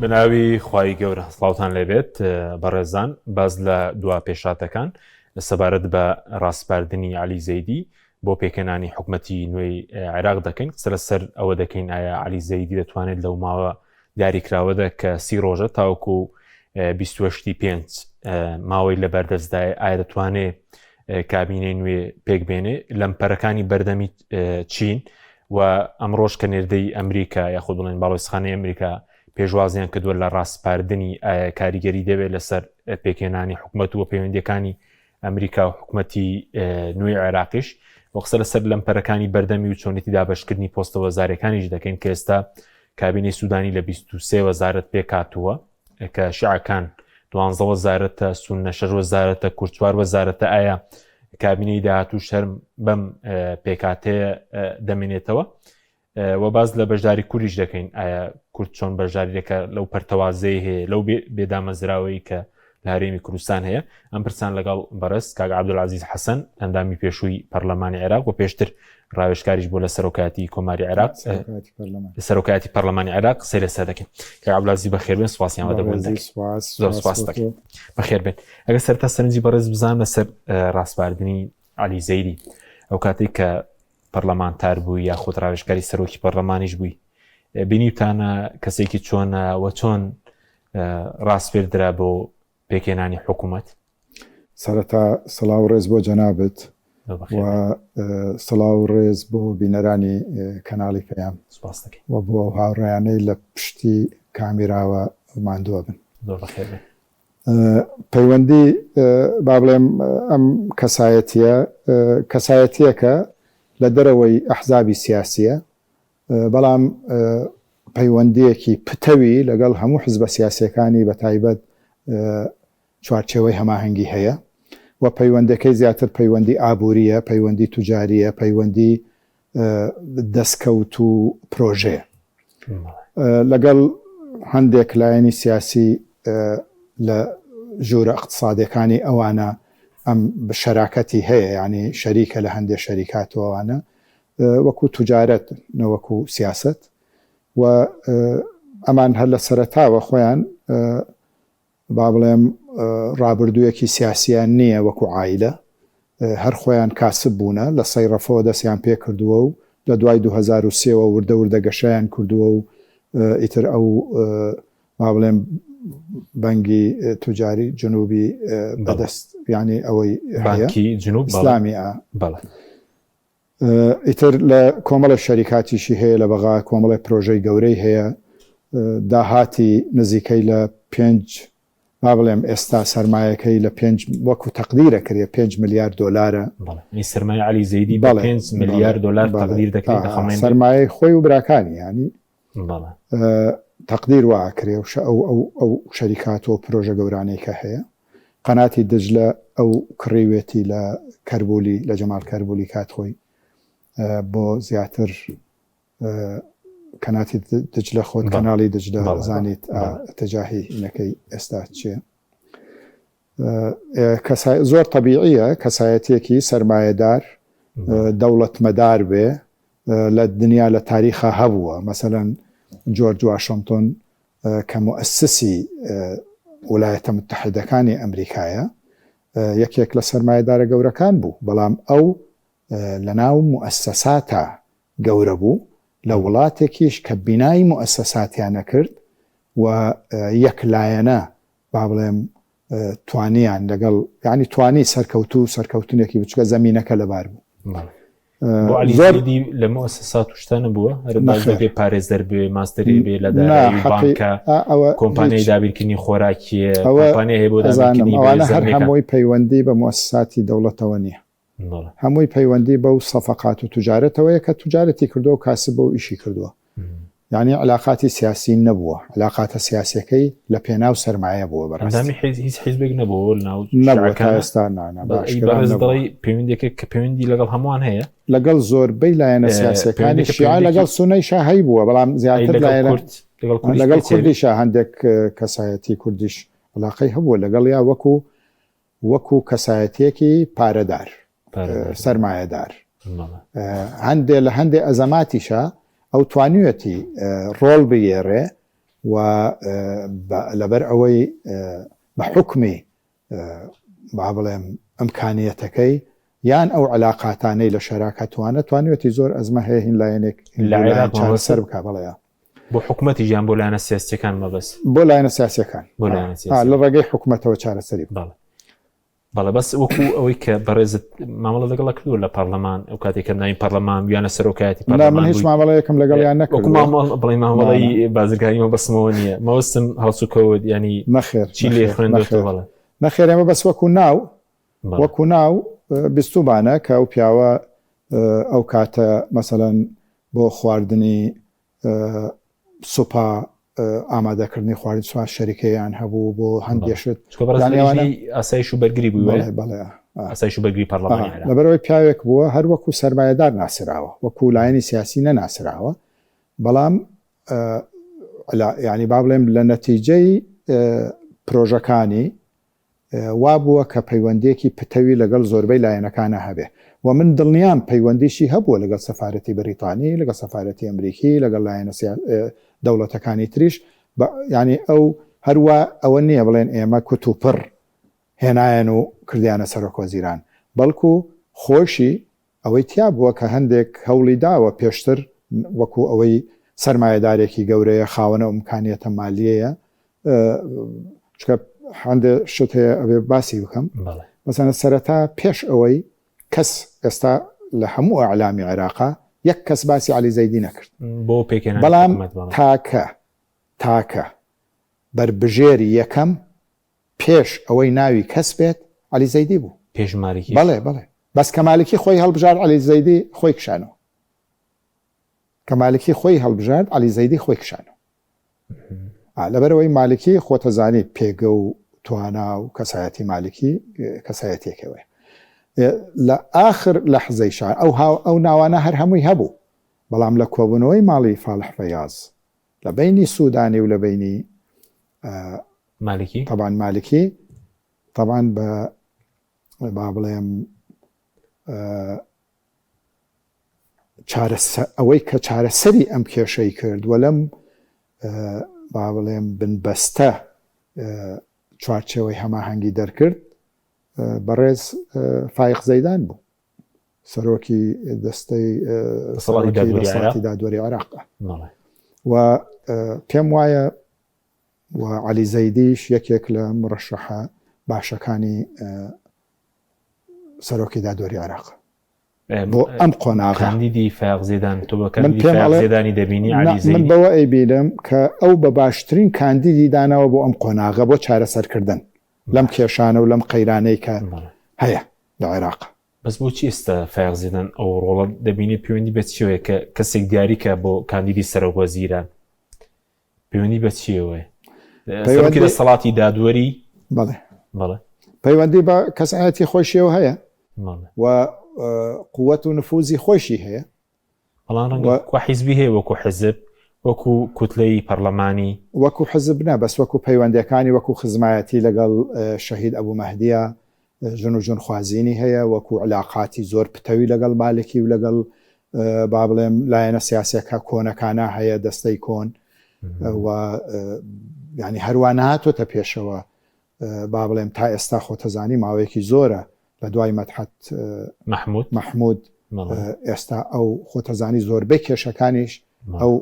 بەناوی خوای گەورە سڵاوتان لێبێت بەڕێزان باز لە دوا پێشاتەکان سەبارەت بە ڕاسپاردنی علی زەیدی بۆ پێکهێنانی حکومەتی نوێی عێراق دەکەین قسە لەسەر ئەوە دەکەین ئایا علی زەیدی دەتوانێت لەو ماوە دیاریکراوەدا کە سی ڕۆژە تاوەکو 28 پێنج ماوەی لە بەردەستدایە ئایا دەتوانێت کابینەی نوێ پێک بێنێ لەمپەرەکانی بەردەمی چین و ئەمڕۆژ کە نێردەی ئەمریکا یاخود بڵێن باڵۆزخانەی ئەمریکا پێشوازیان کردووە لە ڕاسپاردنی کاریگەری دەبێت لەسەر پێکهێنانی حکومەت و پەیوەندیەکانی ئەمریکا و حکومەتی نوێی عێراقیش و قسە لەسەر لەمپەرەکانی بەردەمی و چۆنێتی دابەشکردنی پۆستە وەزارەکانیش دەکەین کە ئێستا کابینەی سوودانی لە 23 وەزارەت پێکاتووە کە شیعەکان دوانزە وەزارەتە سوننە شەش وەزارەتە کورد چوار وەزارەتە ئایا کابینەی داهاتوو شەرم بەم پێکاتەیە دەمێنێتەوە و باز لە بەشداری کوردیش دەکەین ئایا کورد چۆن بەشداری دەکە لەو پەرتەوازەی هەیە لەو بێدامەزراوەی کە لە هەرێمی کوردستان هەیە ئەم پرسان لەگەڵ بەڕێز کاک عەبدولعەزیز حەسەن ئەندامی پێشووی پەرلەمانی عێراق و پێشتر ڕاوێژکاریش بۆ لە سەرۆکایەتی کۆماری عێراق سەرۆکایەتی پەرلەمانی عێراق قسەی لەسەر دەکەین کاک عەبدولعەزیز بەخێربێن سوپاسیان وەدەبوون زۆر سوپاس دەکەین بەخێربێن ئەگەر سەرتا سەرنجی بەڕێز بزان لەسەر ڕاسپاردنی عەلی زەیدی ئەو کاتێک کە پەرلەمانتار بووی یاخود ڕاوێژکاری سەرۆکی پەرلەمانیش بووی بینیوتانە کەسێکی چۆنە و چۆن ڕاسپێردرا بۆ پێکهێنانی حکوومەت؟ سەرەتا سڵاو و ڕێز بۆ جەنابت و سڵاو و ڕێز بۆ بینەرانی کەناڵی پەیام و بۆ ئەو هاوڕێیانەی لە پشتی کامیراوە ماندووە بن. پەیوەندی با بڵێم ئەم کەسایەتیە کەسایەتیەکە لە دەرەوەی ئەحزابی سیاسیە بەڵام پەیوەندییەکی پتەوی لەگەڵ هەموو حزبە سیاسییەکانی بەتایبەت چوارچێوەی هەماهەنگی هەیە و پەیوەندەکەی زیاتر پەیوەندی ئابوورییە، پەیوەندی توجارییە، پەیوەندی دەستکەوت و پرۆژەیە. لەگەڵ هەندێک لایەنی سیاسی لە ژوورە ئیقتسادیەکانی ئەوانە ئەم شەراکەتی هەیە، یانی شەریکە لە هەندێک شەریکات و ئەوانە، وەکو توجارەت نەوەکو سیاسەت و ئەمان هەر لە سەرەتاوە خۆیان با بڵێم ڕابردوویەکی سیاسیان نییە وەکو عایلە هەر خۆیان کاسب بوونە لە سەیڕەفەوە دەستیان پێ کردووە و لە دوای 2003 وە وردە وردە گەشەیان کردووە و ئیتر ئەو با بڵێم بەنگی توجاری جنوبی بەدەست یعنی ئەوەی هەیە جنوب ئیسلامی بەڵێ ئیتر لە کۆمەڵێک شەریکاتیشی هەیە لە بەغا، کۆمەڵێک پرۆژەی گەورەی هەیە، داهاتی نزیکەی لە پێنج با بڵێم ئێستا سەرمایەکەی لە پێنج وەکو تەقدیر ئەکرێ پێنج ملیار دۆلارە. بەڵێ یانی سەرمایەی عەلی زەیدی بە پێنج ملیار دۆلار تەقدیر دەکرێت دەخەمێنرێت. سەرمایەی خۆی و براکانی یانی تەقدیر وا ئەکرێ و ئەو ئەو ئەو شەریکات و پرۆژە گەورانەی کە هەیە. قەناتی دجلە ئەو کڕیوێتی لە کەربولی لە جەمال کەربولی کات خۆی بۆ زیاتر کەناتی دجلە خۆت کەناڵی دجلە زانیت تەجاهی نەکەی ئێستا چیە زۆر تەبیعیە کەسایەتیەکی سەرمایەدار دەوڵەتمەدار بێ لە دنیا لە تاریخا هەبووە مەسەلەن جۆرج واشنتۆن کە موئەسسی ولایەتە متحدەکانی ئەمریکایە یەکێک لە سەرمایەدارە گەورەکان بوو بەڵام ئەو لەناو موئەسەساتا گەورە بوو لە وڵاتێکیش کە بینای موئەسەساتیان نەکرد و یەک لایەنە با بڵێم توانیان لەگەڵ یانی توانی سەرکەوتوو سەرکەوتنێکی بچکە زەمینەکە لەبار بوو. زۆر لە موسسات و شتانە بووە هەر پارێزەر بێ ماستەری بێ لە دارایی بانکە کۆمپانیای دابینکردنی خۆراکیە کۆمپانیای هەیە بۆ دابینکردنی ئەوانە هەر هەمووی پەیوەندی بە موسساتی دەوڵەتەوە نییە هەمووی پەیوەندی بەو سەفەقات و توجارەتەوەیە کە توجارەتی کردووە و کاسبە و ئیشی کردووە. یانی علاقاتی سیاسی نەبووە، علاقاتە سیاسیەکەی لە پێناو سەرمایە بووە بەڕاستی. ئەندامی حیز هیچ حیزبێک نەبووە لە ناو نەبووە تا ئێستا نا نا بە ئاشکرا بەڕێز نەبووە. دەڵێی پەیوەندیەکە کە پەیوەندی لەگەڵ هەمووان هەیە؟ لەگەڵ زۆربەی لایەنە سیاسیەکانی پەیوەندیەکە شیعە لەگەڵ پەیوەندیەکی سوننەیشا هەیبووە بەڵام ئەی زیاتر لەگەڵ لایەنە کورد لەگەڵ کوردیش لەگەڵ پێچ هەبێ؟ کوردیشا هەندێک کەسایەتی کوردیش علاقەی هەبووە لەگەڵیا وەکوو وەکو کەسایەتیەکی پارەدار، سەرمایەدار. هەندێ لە هەندێ ئەزەماتیشا ئەو توانیویەتی ڕۆڵ بگێڕێ. و لەبەر ئەوەی بە حوکمی با بڵێم ئەمکانیەتەکەی یان ئەو علاقاتانەی لە شەراکە توانە توانیوەتی زۆر ئەزمە هەیە هین لایەنێک لە عێراق چارەسەر بکا بەڵێ بۆ حکومەتی یان بۆ لایەنە سیاسیەکان مەبەست بۆ لایەنە سیاسیەکان بۆ لایەنە سیاسی لە ڕێگەی حکومەتەوە چارەسەری بەڵێ بەڵێ بەس وەکو ئەوەی کە بەڕێزت مامەڵە لەگەڵ کردووە لە پەرلەمان ئەو کاتێک کە ناوی پەرلەمان بیانە سەرۆکایەتی پەرلەمان من هیچ مامەڵەیەکم لەگەڵیان نەکردووە مامەڵ بڵێ مامەڵەی بازرگانی مەبەستمەوە نییە مەوەستم هەڵسوکەوت ینی نەخێر چی لێ خوێندۆتەوە بەڵێ نەخێر ئێمە بەس وەکو ناو وەکو ناو بیستومانە کە ئەو پیاوە ئەو کاتە مەسەلەن بۆ خواردنی سوپا ئامادەکردنی خواردنی سوپا شەریکەیان هەبوو بۆ هەندێ شت ئاسایش و بەرگری بوو ئاسایش و بەرگری پەرلەمانی عێراق لەبەرئەوەی پیاوێک بووە هەر وەکو سەرمایەدار ناسراوە وەکو لایەنی سیاسی نەناسراوە بەڵام یانی با بڵێم لە نەتیجەی پرۆژەکانی وا بووە کە پەیوەندییەکی پتەوی لەگەڵ زۆربەی لایەنەکانا هەبێ و من دڵنیام پەیوەندیشی هەبووە لەگەڵ سەفارەتی بەریتانی، لەگەڵ سەفارەتی ئەمریکی، لەگەڵ لایەنە دەوڵەتەکانی تریش، بە یانی ئەو هەر وا ئەوە نییە بڵێن ئێمە کوتوپڕ هێنایان و کردیانە سەرۆکوەزیران، بەڵکو خۆیشی ئەوەی تیا بووە کە هەندێک هەوڵی داوە پێشتر وەکو ئەوەی سەرمایەدارێکی گەورەیە خاوەن ئەو ئیمکانیەتە مالیەیە چونکە هەندێ شت هەیە ئەبێ باسی بکەم مەسەلەن سەرەتا پێش ئەوەی کەس ئێستا لە هەموو ئەعلامی عێراقا یەک کەس باسی عەلی زەیدی نەکرد بۆ پێکهێنانی بەڵام تاکە تاکە بەربژێری یەکەم پێش ئەوەی ناوی کەس بێت عەلی زەیدی بوو. پێش مالکیش؟ بەڵێ بەڵێ بەس کە مالکی خۆی هەڵبژارد عەلی زەیدی خۆی کشانەوە. کە مالکی خۆی هەڵبژارد عەلی زەیدی خۆی کشانەوە. ئا لەبەرئەوەی مالکی خۆتەزانی پێگە و توانا و کەسایەتی مالکی کەسایەتیەکەوەیە. لە ئاخر لەحزەیشا ئەو هاو ئەو ناوانە هەر هەمووی هەبوو بەڵام لە کۆبوونەوەی ماڵی فالح فەیاز لە بەینی سودانی و لە بەینی مالکی تەبعەن مالکی تەبعەن بە با بڵێم چارەسە ئەوەی کە چارەسەری ئەم کێشەی کرد و لەم با بڵێم بنبەستە چوارچێوەی هەماهەنگی دەرکرد بەڕێز فایق زەیدان بوو سەرۆکی دەستەی دەسەڵاتی دادوەری عێراق و پێم وایە و عەلی زەیدیش یەکێک لە مڕەشەحە باشەکانی سەرۆکی دادوەری عێراق بۆ ئەم قۆناغە کاندیدی فایەق زێدان تۆ بە کاندیدی فایەق زێدانی دەبینی عەلی زەیدی من بەوە ئەیبینم کە ئەو بە باشترین کاندیدی داناوە بۆ ئەم قۆناغە بۆ چارەسەرکردن لەم کێشانە و لەم قەیرانەی کە هەیە لە عێراق. بەس بۆچی ئێستا فایەق زیدان ئەو ڕۆڵە دەبینێ پەیوەندی بە چیەوەیە کە کەسێک دیاریکە بۆ کاندیدی سەرۆک وەزیران پەیوەندی بە چیەوەیە سەرۆکی دەسەڵاتی دادوەری بەڵێ بەڵێ پەیوەندی بە کەسایەتی خۆشیەوە هەیە و قوت و نفوزی خۆشی هەیە بەڵام ڕەنگە کوا حیزبی هەیە وەکو حزب وەکو کوتلەی پەرلەمانی؟ وەکو حزب نا بەس وەکو پەیوەندیەکانی وەکو خزمایەتی لەگەڵ شەهید ئەبو مەهدیە ژن و ژن خوازینی هەیە وەکو علاقاتی زۆر پتەوی لەگەڵ مالکی و لەگەڵ با بڵێم لایەنە سیاسەکە کۆنەکانە هەیە دەستەی کۆن و ینی هەروە نهاتۆتە پێشەوە با بڵێم تا ئێستا خۆتەزانی ماوەیەکی زۆرە لە دوای مەدحەت مەحمود مەحمود ئێستا ئەو خۆتەزانی زۆربەی کێشەکانیش ئەو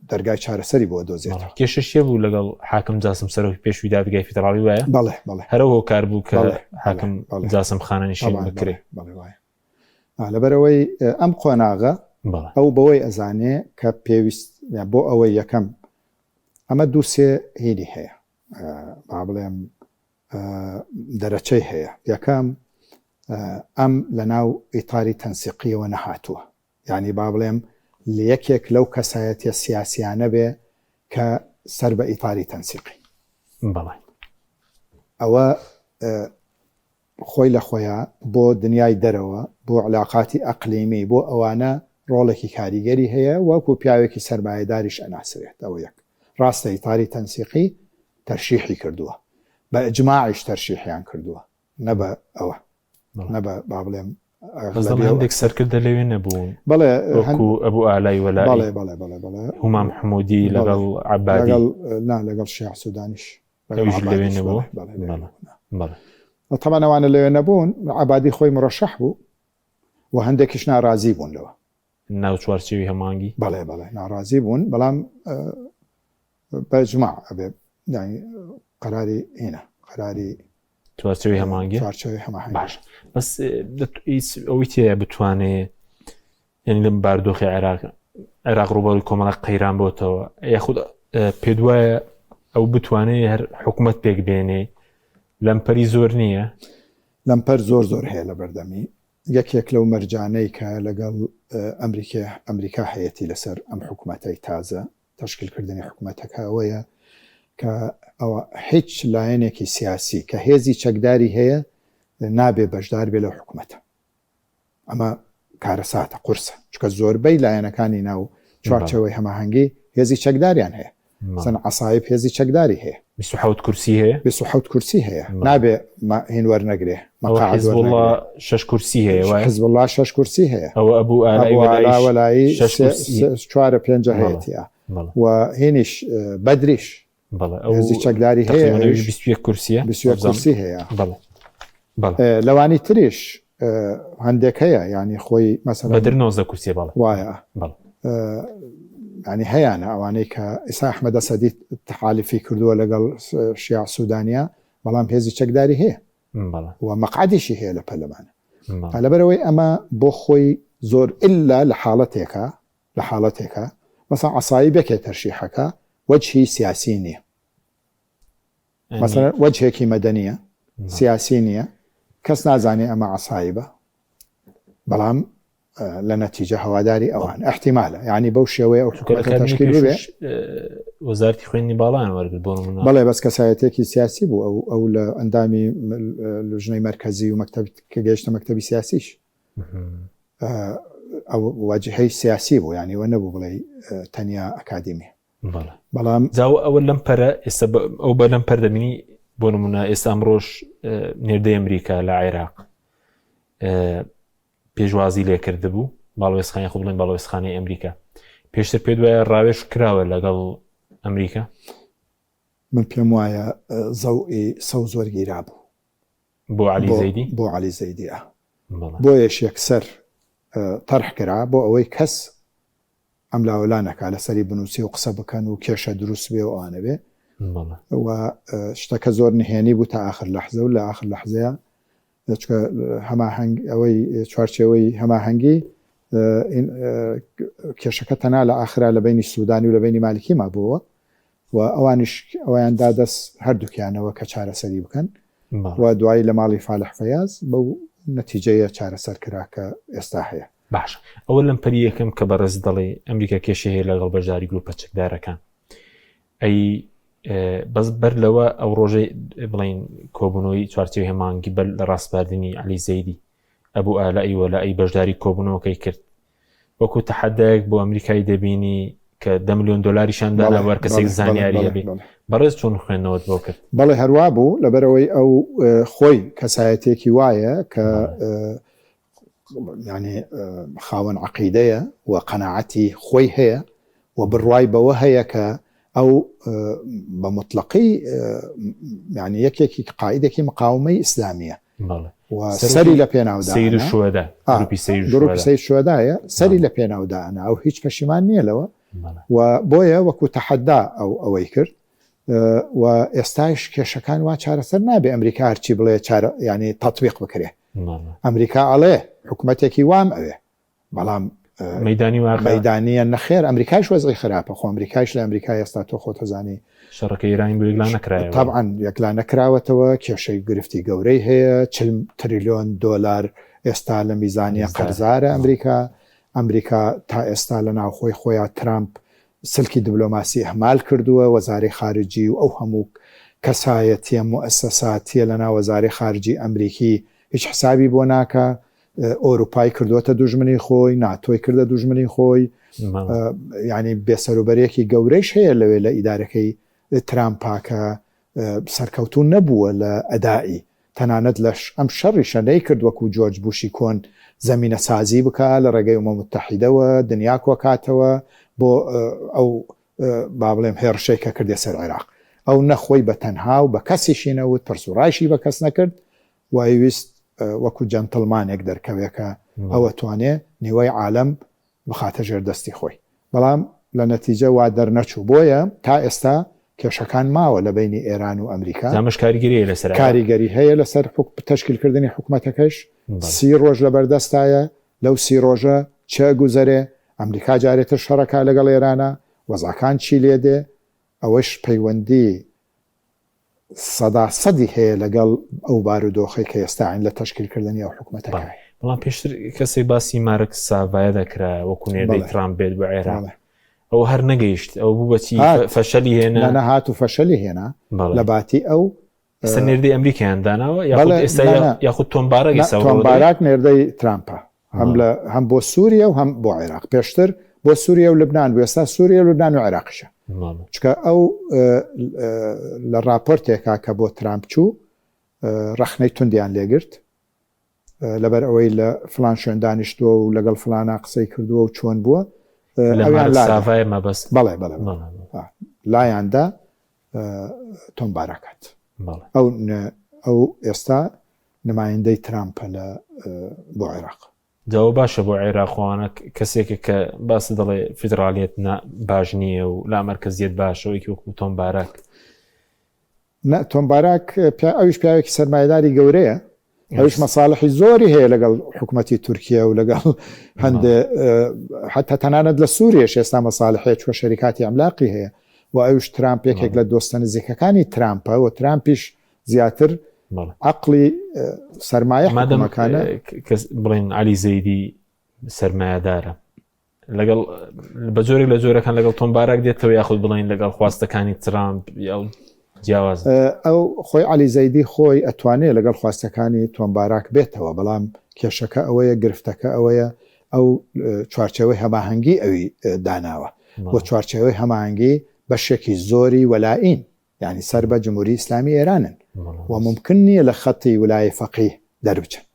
دەرگای چارەسەری بۆ دۆزێتەوە. کێشە شێ بوو لەگەڵ حاکم جاسم سەرۆکی پێشووی دادگای فیدراڵی وایە؟ بەڵێ بەڵێ هەرە هۆکار بوو کە حاکم جاسم خانەنشین بکرێ. بەڵێ وایە. لەبەرئەوەی ئەم قۆناغە ئەو بەوەی ئەزانێ کە پێویست بۆ ئەوەی یەکەم ئەمە دووسێ هینی هەیە با بڵێم دەرەچەی هەیە یەکەم ئەم لەناو ئیتاری تەنسیقیەوە نەهاتووە یانی با بڵێم لە یەکێک لەو کەسایەتیە سیاسیانە بێ کە سەر بە ئیتاری تەنسیقی بەڵێ ئەوە خۆی لە خۆیا بۆ دنیای دەرەوە، بۆ علاقاتی ئەقلیمی، بۆ ئەوانە ڕۆڵێکی کاریگەری هەیە، وەکو پیاوێکی سەرمایەداریش ئەناسرێت، ئەوە یەک. ڕاستە ئیتاری تەنسیقی تەرشیحی کردووە، بە ئیجماعیش تەرشیحیان کردووە، نە بە ئەوە، نە بە با بڵێم. هەندێک سەرکردە لەوێ نەبوون بەڵێ وەکو ئەبوو ئالای وەلا بەڵێ بەڵێ بەڵێ بەڵێ هومام حمودی لەگەڵ عبادی لەگەڵ نا لەگەڵ شیاع سودانیش ئەویش لەوێ نەبوو بەڵێ طبعا ئەوانە لەوێ نەبوون عبادی خۆی مرەشەح بوو و هەندێکیش ناڕازی بوون لەوە ناو چوارچێوی هەمانگی بەڵێ بەڵێ ناڕازی بوون بەڵام بە ئیجماع ئەبێ یانی قەراری هینە قەراری چوارچێوەی هەمانگی چوارچێوەی هەماهەنگی باش بەس ئەوەی تێیە بتوانێ یعنی لەم باردۆخی عێراق عێراق ڕووبەڕووی کۆمەڵە قەیران بۆتەوە یاخود پێت وایە ئەو بتوانێ هەر حکوومەت پێک بێنێ لەمپەری زۆر نییە؟ لەمپەر زۆر زۆر هەیە لە بەردەمی یەکێک لەو مەرجانەی کە لەگەڵ ئەمریکا هەیەتی لەسەر ئەم حکوومەتەی تازە تەشکیلکردنی حکومەتەکە ئەوەیە کە ئەوە هیچ لایەنێکی سیاسی کە هێزی چەکداری هەیە نابێ بەشدار بێ لەو حکومەتە. ئەمە کارەساتە قورسە چونکە زۆربەی لایەنەکانی ناو چوارچێوەی هەماهەنگی هێزی چەکداریان هەیە. مەسەلەن عەسایب هێزی چەکداری هەیە. 27 کورسی هەیە؟ 27 کورسی هەیە. نابێ هین وەرنەگرێ. ئەوە حیزبوڵڵا شەش کورسی هەیە وایە؟ حیزبوڵڵا شەش کورسی هەیە. ئەوە ئەبوو ئالای وەلایی شەش کورسی. چوارە پێنجە هەیەتی. و هینیش بەدریش. بەڵێ ئەو هێزی چەکداری هەیە. تەقریبەن ئەویش 21 کورسیە. 21 کورسی هەیە. بەڵێ. بەڵێ. لەوانی تریش هەندێک هەیە یانی خۆی مەسەلەن. بەدر 19 کورسیە بەڵێ. وایە. بەڵێ. یانی هەیانە ئەوانەی کە ئیسا ئەحمەد ئەسەدی تەحالفی کردووە لەگەڵ شیاع سودانیا بەڵام هێزی چەکداری هەیە و مەقعەدیشی هەیە لە پەرلەمان. لەبەرئەوەی ئەمە بۆ خۆی زۆر ئیلا لە حاڵەتێکا لە حاڵەتێکا مەسەلەن عەسایب یەکێ تەرشیحەکە وەجهی سیاسی نییە. مەسەلەن وەجهێکی مەدەنییە سیاسی نییە کەس نازانێ ئەمە عەسایبە بەڵام لە نەتیجە هەواداری ئەوان احتیمالە یعنی بەو شێوەیە ئەو حکومەتە تەشکیل ببێ. وەزارەتی خوێندنی باڵایان وەرگرت بۆ نمونە. بەڵێ بەس کەسایەتێکی سیاسی بوو ئەو ئەو لە ئەندامی لوژنەی مەرکەزی و مەکتەب کە گەیشتە مەکتەبی سیاسیش ئەو واجهەی سیاسی بوو یعنی وە نەبوو بڵێ تەنیا ئەکادیمی. بەڵام جا ئەوە لەم پەرە ئێستا ئەو بە لەم پەر دەبینی بۆ نمونە ئێستا ئەمڕۆژ نێردەی ئەمریکا لە عێراق پێشوازی لێکردبوو باڵوێزخانەی خۆ بڵێن باڵوێزخانەی ئەمریکا پێشتر پێت وایە ڕاوێژ کراوە لەگەڵ ئەمریکا؟ من پێم وایە زەوئی سەوز وەرگیرابوو. بۆ عەلی زەیدی؟ بۆ عەلی زەیدی ئا. بۆیەش یەکسەر تەرح کرا بۆ ئەوەی کەس ئەملاوەلا نەکا لەسەری بنووسێ و قسە بکەن و کێشە دروست بێ و ئەوانە بێ و شتەکە زۆر نهێنی بوو تا ئاخر لەحزە و لە ئاخر لەحزەیە چونکە هەماهەنگ ئەوەی چوارچێوەی هەماهەنگی کێشەکە تەنها لە ئاخرا لە بینی سوودانی و لە بینی مالکی مابووەوە و ئەوانیش ئەویان دا دەست هەردووکیانەوە کە چارەسەری بکەن و دوایی لە ماڵی فالح فەیاز بەو نەتیجەیە چارەسەر کرا کە ئێستا هەیە. باشە ئەوە لەم پەری یەکەم کە بەڕێز دەڵێ ئەمریکا کێشەی هەیە لەگەڵ بەشداری گروپە چەکدارەکان ئەی بەس بەر لەوە ئەو ڕۆژەی بڵین کۆبوونەوەی چوارچێوەی هەمانگی بەر لە ڕاسپاردنی عەلی زەیدی ئەبوو ئالای وەلایی بەشداری کۆبوونەوەکەی کرد وەکو تەحەدایەک بۆ ئەمریکای دەبینی کە دە ملیۆن دۆلاریشان دانا بۆ هەر کەسێک زانیاری هەبێ بەڕێز چۆن خوێندنەوەت بۆ کرد؟ بەڵێ هەروا بوو لەبەرئەوەی ئەو خۆی کەسایەتێکی وایە کە یانی خاوەن عەقیدەیە و قەناعەتی خۆی هەیە و بڕوای بەوە هەیە کە ئەو بە موتڵەقی یانی یەکێکی قائیدێکی مقاومەی ئیسلامیە و سەری لە پێناودا سەید شوهەدا گروپی سەید گروپی سەید شوهەدایە سەری لە پێناودا ئەنا ئەو هیچ پەشیمان نییە لەوە و بۆیە وەکو تەحەدا ئەو ئەوەی کرد و ئێستایش کێشەکان وا چارەسەر نابێ ئەمریکا هەرچی بڵێ چارە ینی تەتبیق بکرێ ئەمریکا ئەڵێ حکوومەتێکی وام ئەوێ بەڵام مەدانی مەدانیە نەخێر ئەمریکایش وەزعی خراپە خۆ ئەمریکایش لە ئەمریکا ئێستا تۆ خۆتەزانی شەڕەکە ئێرانی بۆ یەکلا نەکرایەوە تەبعەن یەکلا نەکراوەتەوە کێشەی گرفتی گەورەی هەیە 40 تریلیۆن دۆلار ئێستا لە میزانیە قەرزارە ئەمریکا ئەمریکا تا ئێستا لە ناوخۆی خۆیان ترامپ سلکی دبلۆماسی ئەهمال کردووە، وەزارەی خارجی و ئەو هەموو کەسایەتیە موئەسەساتیە لەناو وەزارەی خارجی ئەمریکی هیچ حسابی بۆ ناکا، ئۆروپای کردووەتە دوژمنی خۆی، ناتۆی کردە دوژمنی خۆی، یانی بێسەروبەرێکی گەورەیش هەیە لەوێ لە ئیدارەکەی ترامپا کە سەرکەوتوو نەبووە لە ئەدائی. تەنانەت لەش ئەم شەڕیشە نەیکرد وەکو جۆرج بوشی کۆن زەمینە سازی بکا لە ڕێگەی ئومە متحیدەوە دنیا کۆکاتەوە بۆ ئەو با بڵێم هێڕشەی کە کردە سەر عێراق. ئەو نە خۆی بە تەنها و بە کەسیشی نەوت، پرس و ڕایشی بە کەس نەکرد و ئەیویست وەکو جەنتڵمانێک دەرکەوێ کە ئەو ئەتوانێ نیوەی عالەم بخاتە ژێر دەستی خۆی. بەڵام لە نەتیجە وا دەرنەچوو. بۆیە تا ئێستا کێشەکان ماوە لە بەینی ئێران و ئەمریکا. جا ئەمەش کاریگەری هەیە لەسەر عێراق؟ کاریگەری هەیە لەسەر تەشکیلکردنی حکومەتەکەش. سی ڕۆژ لەبەردەستایە، لەو سی ڕۆژە چ ئەگوزەرێ، ئەمریکا جارێ تر شەڕەکا لەگەڵ ئێرانا، وەزعەکان چی لێ دێ، ئەوەش پەیوەندی سەدا سەدی هەیە لەگەڵ ئەو بارودۆخەی کە ئێستا عین لە تەشکیل کردنی ئەو حکومەتە بەڵێ. بەڵام پێشتر کەسێک باسی مارک ساڤایە دەکرا وەکو نێردەی ترامپ بێت بۆ عێراق. ئەو هەر نەگەیشت، ئەو بوو بەچی فەشەلی هێنا. نا نا هات و فەشەلی هێنا. لە باتی ئەو ئێستا نێردەی ئەمریکایان داناوە یاخود ئێستا یاخود تۆم باراک ئێستا تۆم باراک نێردەی ترامپە هەم لە هەم بۆ سووریە و هەم بۆ عێراق پێشتر بۆ سووریە و لبنان بوو ئێستا سووریە و لبنان و عێراقیشە چکە ئەو لە راپۆرتێکا کە بۆ ترامپ چوو ڕەخنەی توندیان لێگرت لەبەر ئەوەی لە فلان شوێن دانیشتووە و لەگەڵ فلانە قسەی کردووە و چۆن بووە ئەویان لا مەبەست بەڵێ بەڵێ لایاندا تۆم باراکات ئەو ئەو ئێستا نمایندەی ترامپە لە بۆ عێراق. جا ئەوە باشە بۆ عێراق وانە کەسێکە کە باس دەڵێ فیدراالیت باش نییە و لا مەرکزیت باشە یەکی وەکو تۆم باراک. نا تۆم باراک ئەویش پیاوێکی سەرمایەداری گەورەیە ئەویش مەساڵحی زۆری هەیە لەگەڵ حکوومەتی تورکیا و لەگەڵ هەندێ حتا تەنانەت لە سووریش ئێستا مەساڵحەیە چوە شەریکاتی ئەملاقی هەیە و ئەوش ترامپ یەکێک لە دۆستە نزیکەکانی ترامپە و ترامپیش زیاتر عقلی سەرمایە مادەمەکانە بڵێن علی زەیدی سەرمایەدارە لەگەڵ بە جۆرێک لە جۆرەکان لەگەڵ تۆم باراک دێتەوە یاخود بڵین لەگەڵ خواستەکانی ترامپ یا جیاواز ئەو خۆی علی زەیدی خۆی ئەتوانێت لەگەڵ خواستەکانی تۆم باراک بێتەوە بەڵام کێشەکە ئەوەیە گرفتەکە ئەوەیە ئەو چوارچێوەی هەماهەنگی ئەوی داناوە بۆ چوارچێوەی هەماهەنگی بەشێکی زۆری وەلائین یانی سەر بە جمهوری ئیسلامی ئێرانن و ممکن نییە لە خەتی ولایەی فەقیه دەربچن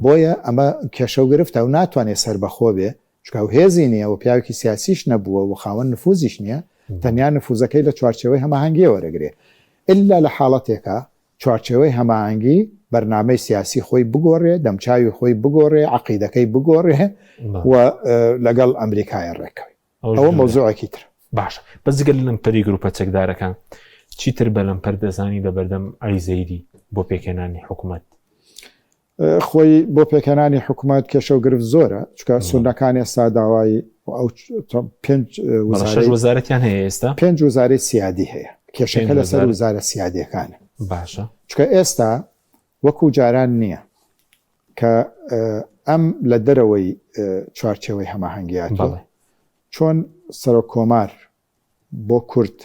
بۆیە ئەمە کێشە و گرفتە و ناتوانێت سەربەخۆ بێ چونکە ئەو هێزی نییە و پیاوێکی سیاسیش نەبووە و خاوەن نفوزیش نییە تەنیا نفوزەکەی لە چوارچێوەی هەماهەنگیەوە وەرەگرێ ئیلا لە حاڵەتێکا چوارچێوەی هەماهەنگی بەرنامەی سیاسی خۆی بگۆڕێ دەمچاوی خۆی بگۆڕێ عەقیدەکەی بگۆڕێ و لەگەڵ ئەمریکایە ڕێککەوێ ئەوە مەوزوعێکی ترە. باشە بەس جگە لە لەمپەری گروپە چەکدارەکان چیتر بە لەمپەر دەزانی لە بەردەم عەلی زەیدی بۆ پێکهێنانی حکومەت؟ خۆی بۆ پێکهێنانی حکومەت کێشە و گرفت زۆرە چونکە سوننەکان ئێستا داوای ئەو پێنج وزارەی وەزارەتیان هەیە ئێستا پێنج وزارەی سیادی هەیە کێشەکە لەسەر وزارە سیادیەکانە باشە چونکە ئێستا وەکو جاران نییە کە ئەم لە دەرەوەی چوارچێوەی هەماهەنگی هاتووە، چۆن سەرۆک کۆمار بۆ کورد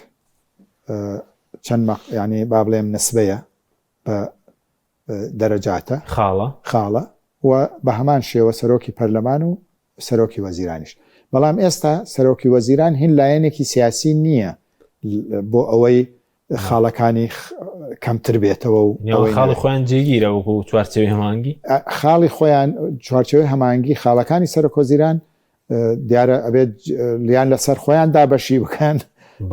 چەند یانی با بڵێم نسبەیە بە دەرەجاتە خاڵە خاڵە و بە هەمان شێوە سەرۆکی پەرلەمان و سەرۆکی وەزیرانیش بەڵام ئێستا سەرۆکی وەزیران هین لایەنێکی سیاسی نییە بۆ ئەوەی خاڵەکانی کەمتر بێتەوە و خاڵی خۆیان جێگیرە وەکو چوارچێوەی هەمانگی خاڵی خۆیان چوارچێوەی هەمانگی خاڵەکانی سەرۆک وەزیران دیارە ئەبێت لیان لەسەر خۆیان دابەشی بکەن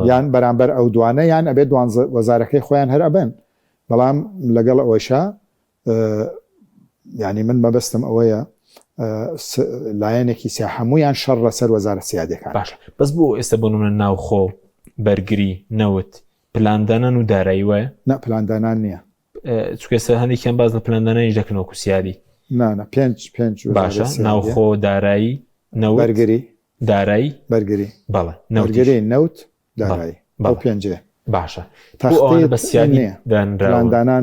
یان بەرامبەر ئەو دوانە یان ئەبێت دوان وەزارەکەی خۆیان هەر ئەبن بەڵام لەگەڵ ئەوەیشا یانی من مەبەستم ئەوەیە لایەنێکی سیا هەمویان شەڕ لەسەر وەزارە سیادەکان باش بەس بۆ ئێستا بۆ نمونە ناوخۆ بەرگری نەوت پلاندانان و دارایی وایە نا پلاندانان نییە چونکە ئێستا هەندێکیان باز لە پلاندانانیش دەکەن وەکو سیادی نا پێنج پێنج باشە ناوخۆ دارایی نەوت بەرگری دارایی بەرگری بەڵێ نەوتگری نەوت دارایی ئەو پێنجێ باشە تەختی بە سیادی دانراوە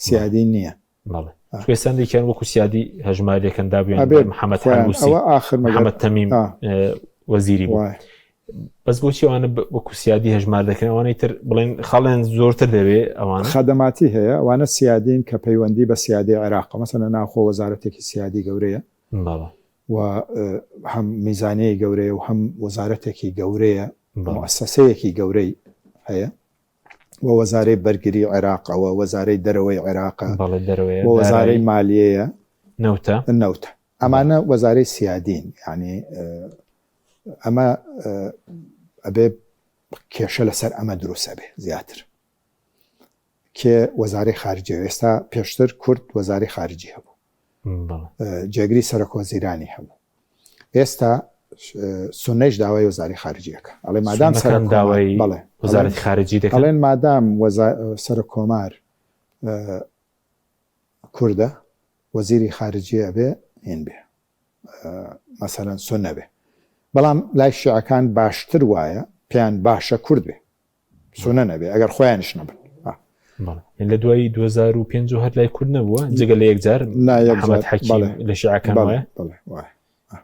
سیادی نییە بەڵێ کوێستان وەکو سیادی هەژمارێکەن دابوویان محەممەد ئەوە ئاخر محەممەد تەمیم وەزیری بوو بەس بۆچی ئەوانە وەکو سیادی هەژمار دەکەن ئەوانەی تر بڵێن خاڵیان زۆرتر دەوێ ئەوان خەدەماتی هەیە ئەوانە سیادین کە پەیوەندی بە سیادی عێراق مەسەلەن ناوخۆ وەزارەتێکی سیادی گەورەیە و هەم میزانیەی گەورەیە و هەم وەزارەتێکی گەورەیە موسسەیەکی گەورەی هەیە. و وەزارەی بەرگری عێراقە و وەزارەی دەرەوەی عێراقە و وەزارەی مالیەیە نەوتە نەوتە ئەمانە وەزارەی سیادین یعنی ئەمە ئەبێ کێشە لەسەر ئەمە دروستە بێ زیاتر کێ وەزارەی خارجی ئێستا پێشتر کورد وەزارەی خارجی هەبوو جێگری سەرۆک وەزیرانی هەبوو ئێستا سونەیش داوای وەزاری خارجیەکە ئەڵێ مادام سەرۆک داوای بەڵێ وەزارەتی خارجی دەکەن ئەڵێن مادام سەرۆک کۆمار کوردە وەزیری خارجیە ئەبێ هین بێ مەسەلەن سونە بێ بەڵام لای شیعەکان باشتر وایە پێیان باشە کورد بێ سونە نەبێ ئەگەر خۆیانیش نەبن. لە دوای 2005 هەر لای کورد نەبووە جگە لە یەکجار محەممەد حەکیم لە شیعەکان وایە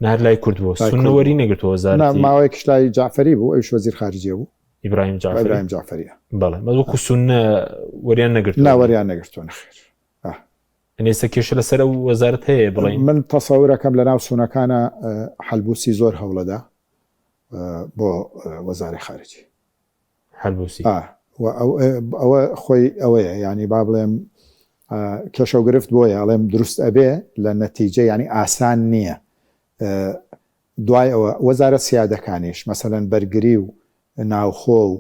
هەر لای کورد بوو سونە وەری نەگرتووە وەزارەتی ماوەیەکیش لای جعفری بوو ئەویش وەزیر خارجیە بوو ئیبراهیم جعفری ئیبراهیم جعفریە بەڵێ بەس وەکو سونە وەریان نەگرتووە نا وەریان نەگرتووە نەخێر یعنی ئێستا کێشە لەسەر ئەو وەزارەت هەیە بڵێین من تەسەورەکەم لەناو سونەکانە حەلبوسی زۆر هەوڵەدا بۆ وەزارەی خارجی. حەلبوسی. ئا و ئەوە خۆی ئەوەیە یانی با بڵێم کێشە و گرفت بۆیە ئەڵێم دروست ئەبێ لە نەتیجە یانی ئاسان نییە دوای ئەوە وەزارە سیادەکانیش مەسەلەن بەرگری و ناوخۆ و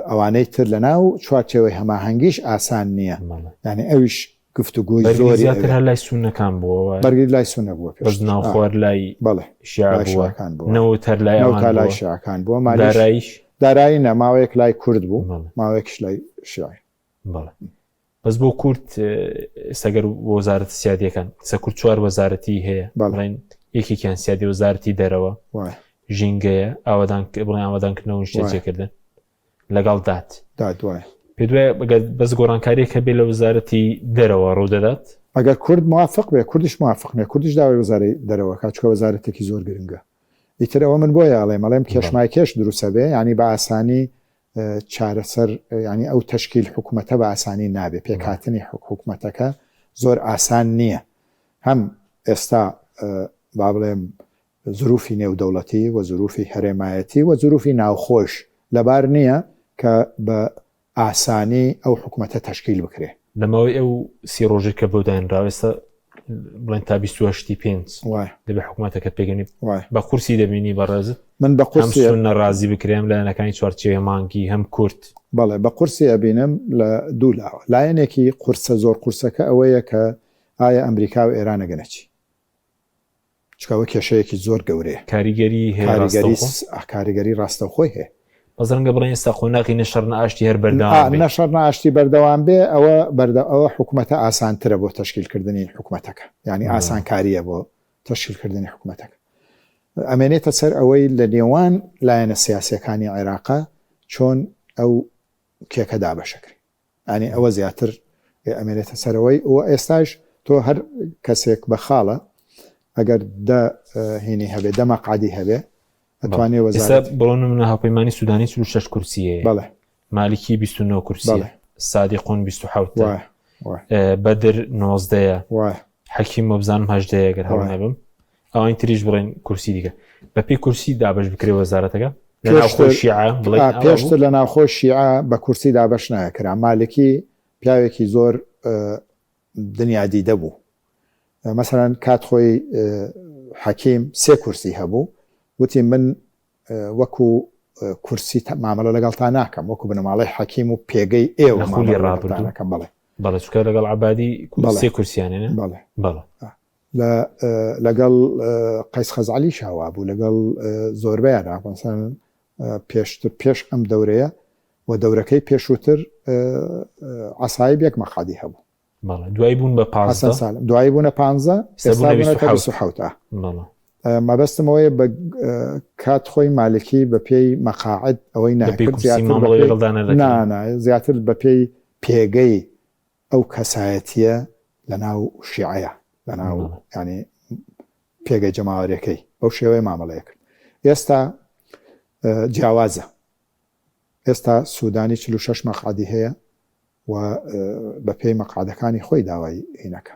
ئەوانەی تر لە ناو چوارچێوەی هەماهەنگیش ئاسان نییە یانی ئەویش گفتوگۆی زۆری زیاتر هەر لای سوننەکان بووە بەرگری لای سوننە بووە پێش ناوخۆ هەر لای بەڵێ شیعە بووە نەوت هەر لای ئەوان لای شیعەکان بووە داراییش دارایی نە ماوەیەک لای کورد بوو ماوەیەکیش لای شیعە بەڵێ بەس بۆ کورد سەگەر وەزارەت سیادیەکان سە کورد چوار وەزارەتی هەیە بەڵێن یەکێکیان سیادی وەزارەتی دەرەوە ژینگەیە ئاوادان بڵێن ئاوادانکردنەوە نیشتەجێکردن لەگەڵ داد داد وایە. پێت وایە ئەگەر بەس گۆڕانکاریەک هەبێ لە وەزارەتی دەرەوە ڕوودەدات؟ ئەگەر کورد موافق بێ، کوردیش موافق نیە، کوردیش داوای وەزارەی دەرەوە ئەکات چونکە وەزارەتێکی زۆر گرنگە. ئیتر ئەوە من بۆیە ئەڵێم، ئەڵێم کێشمایکێش دروست ئەبێ، یانی بە ئاسانی چارەسەر یانی ئەو تەشکیل حکومەتە بە ئاسانی نابێ، پێکهاتنی حکومەتەکە زۆر ئاسان نیە. هەم ئێستا با بڵێم زروفی نێودەوڵەتی و زروفی هەرێمایەتی و زروفی ناوخۆش لەبار نییە کە بە ئاسانی ئەو حکومەتە تەشکیل بکرێ. لە ماوەی ئەو سی ڕۆژەی کە بۆ دانراوە ئێستا بڵێن تا 28 پێنج دەبێ حکوومەتەکە پێگەنی بە قورسی دەبینی بەڕێزت من بە قورسی سوننە ڕازی بکرێم لایەنەکانی چوارچێوەی مانگی هەم کورد بەڵێ بە قورسی ئەبینم لە دوو لاوە لایەنێکی قورسە زۆر قورسەکە ئەوەیە کە ئایا ئەمریکا و ئێران ئەگەنە چی چونکە ئەوە کێشەیەکی زۆر گەورەیە. کاریگەری هەیە کاریگەری ڕاستەوخۆ؟ کاریگەری ڕاستەوخۆی هەیە. بەس ڕەنگە بڵێن ئێستا قۆناغی نە شەڕ نە ئاشتی هەر بەردەوام بێ. نە شەڕ نە ئاشتی بەردەوام بێ ئەوە بەردە ئەوە حکومەتە ئاسانترە بۆ تەشکیل کردنی حکومەتەکە یانی ئاسانکارییە بۆ تەشکیل کردنی حکومەتەکە. ئەمێنێتە سەر ئەوەی لە نێوان لایەنە سیاسییەکانی عێراقا چۆن ئەو کێکە دابەشەکرێ. یانی ئەوە زیاتر ئەمێنێتە سەرەوەی و ئێستاش تۆ هەر کەسێک بە خاڵە ئەگەر دە هینی هەبێ دە مەقعدی هەبێ ئەتوانێ وەزارەت بڵۆ نمونە هاوپەیمانی سودانی 46 کورسی هەیە بەڵێ مالکی 29 کورسی بەڵێ سادیقون 27 وایە بەدر 19 وایە حەکیم وەبزانم هەژدەیە گەر هەڵە نەبم ئەوانی تریش بڵێن کورسی دیکە بەپێی کورسی دابش بکرێ وەزارەتەکە پێشتر لە ناوخۆ شیعە بە کورسی دابش ناکرا مالکی پیاوێکی زۆر دنیا دیدە بوو مەسەرەن کات خۆی حەکیم سێ کورسی هەبوو وتی من وەکو کورسی مامەڵە لەگەڵتا ناکەم وەکو بنەماڵەی حەکیم و پێگەی ئێوە خولی ڕابردوو بەڵێ بەڵێ چکە لەگەڵ عبادی سێ کورسیانێنە بەڵێ بەڵێ لە لەگەڵ قەیس خەزعەلیشا وابوو لەگەڵ زۆربەیانا مەسەلەن پێشتر پێش ئەم دەورەیە و دەورەکەی پێشووتر عەسایب یەک مەقعەدی هەبوو. بەڵێ دوای بوون بە پازدە. حەسەن سالم دوایی بوونە پانزە ئێستا بوونەتە 27 ئا. بەڵێ. مەبەستم ئەوەیە بە کات خۆی مالکی بە پێی مەقاعد ئەوەی ناکرد زیاتر بە پێی نا نا زیاتر بە پێی پێگەی ئەو کەسایەتیە لە ناو شیعەیە لە ناو یانی پێگەی جەماوەرەکەی بەو شێوەیە مامەڵەیە کرد ئێستا جیاوازە ئێستا سوودانی 46 مەقعدی هەیە و بە پێی مەقعدەکانی خۆی داوای هینەکە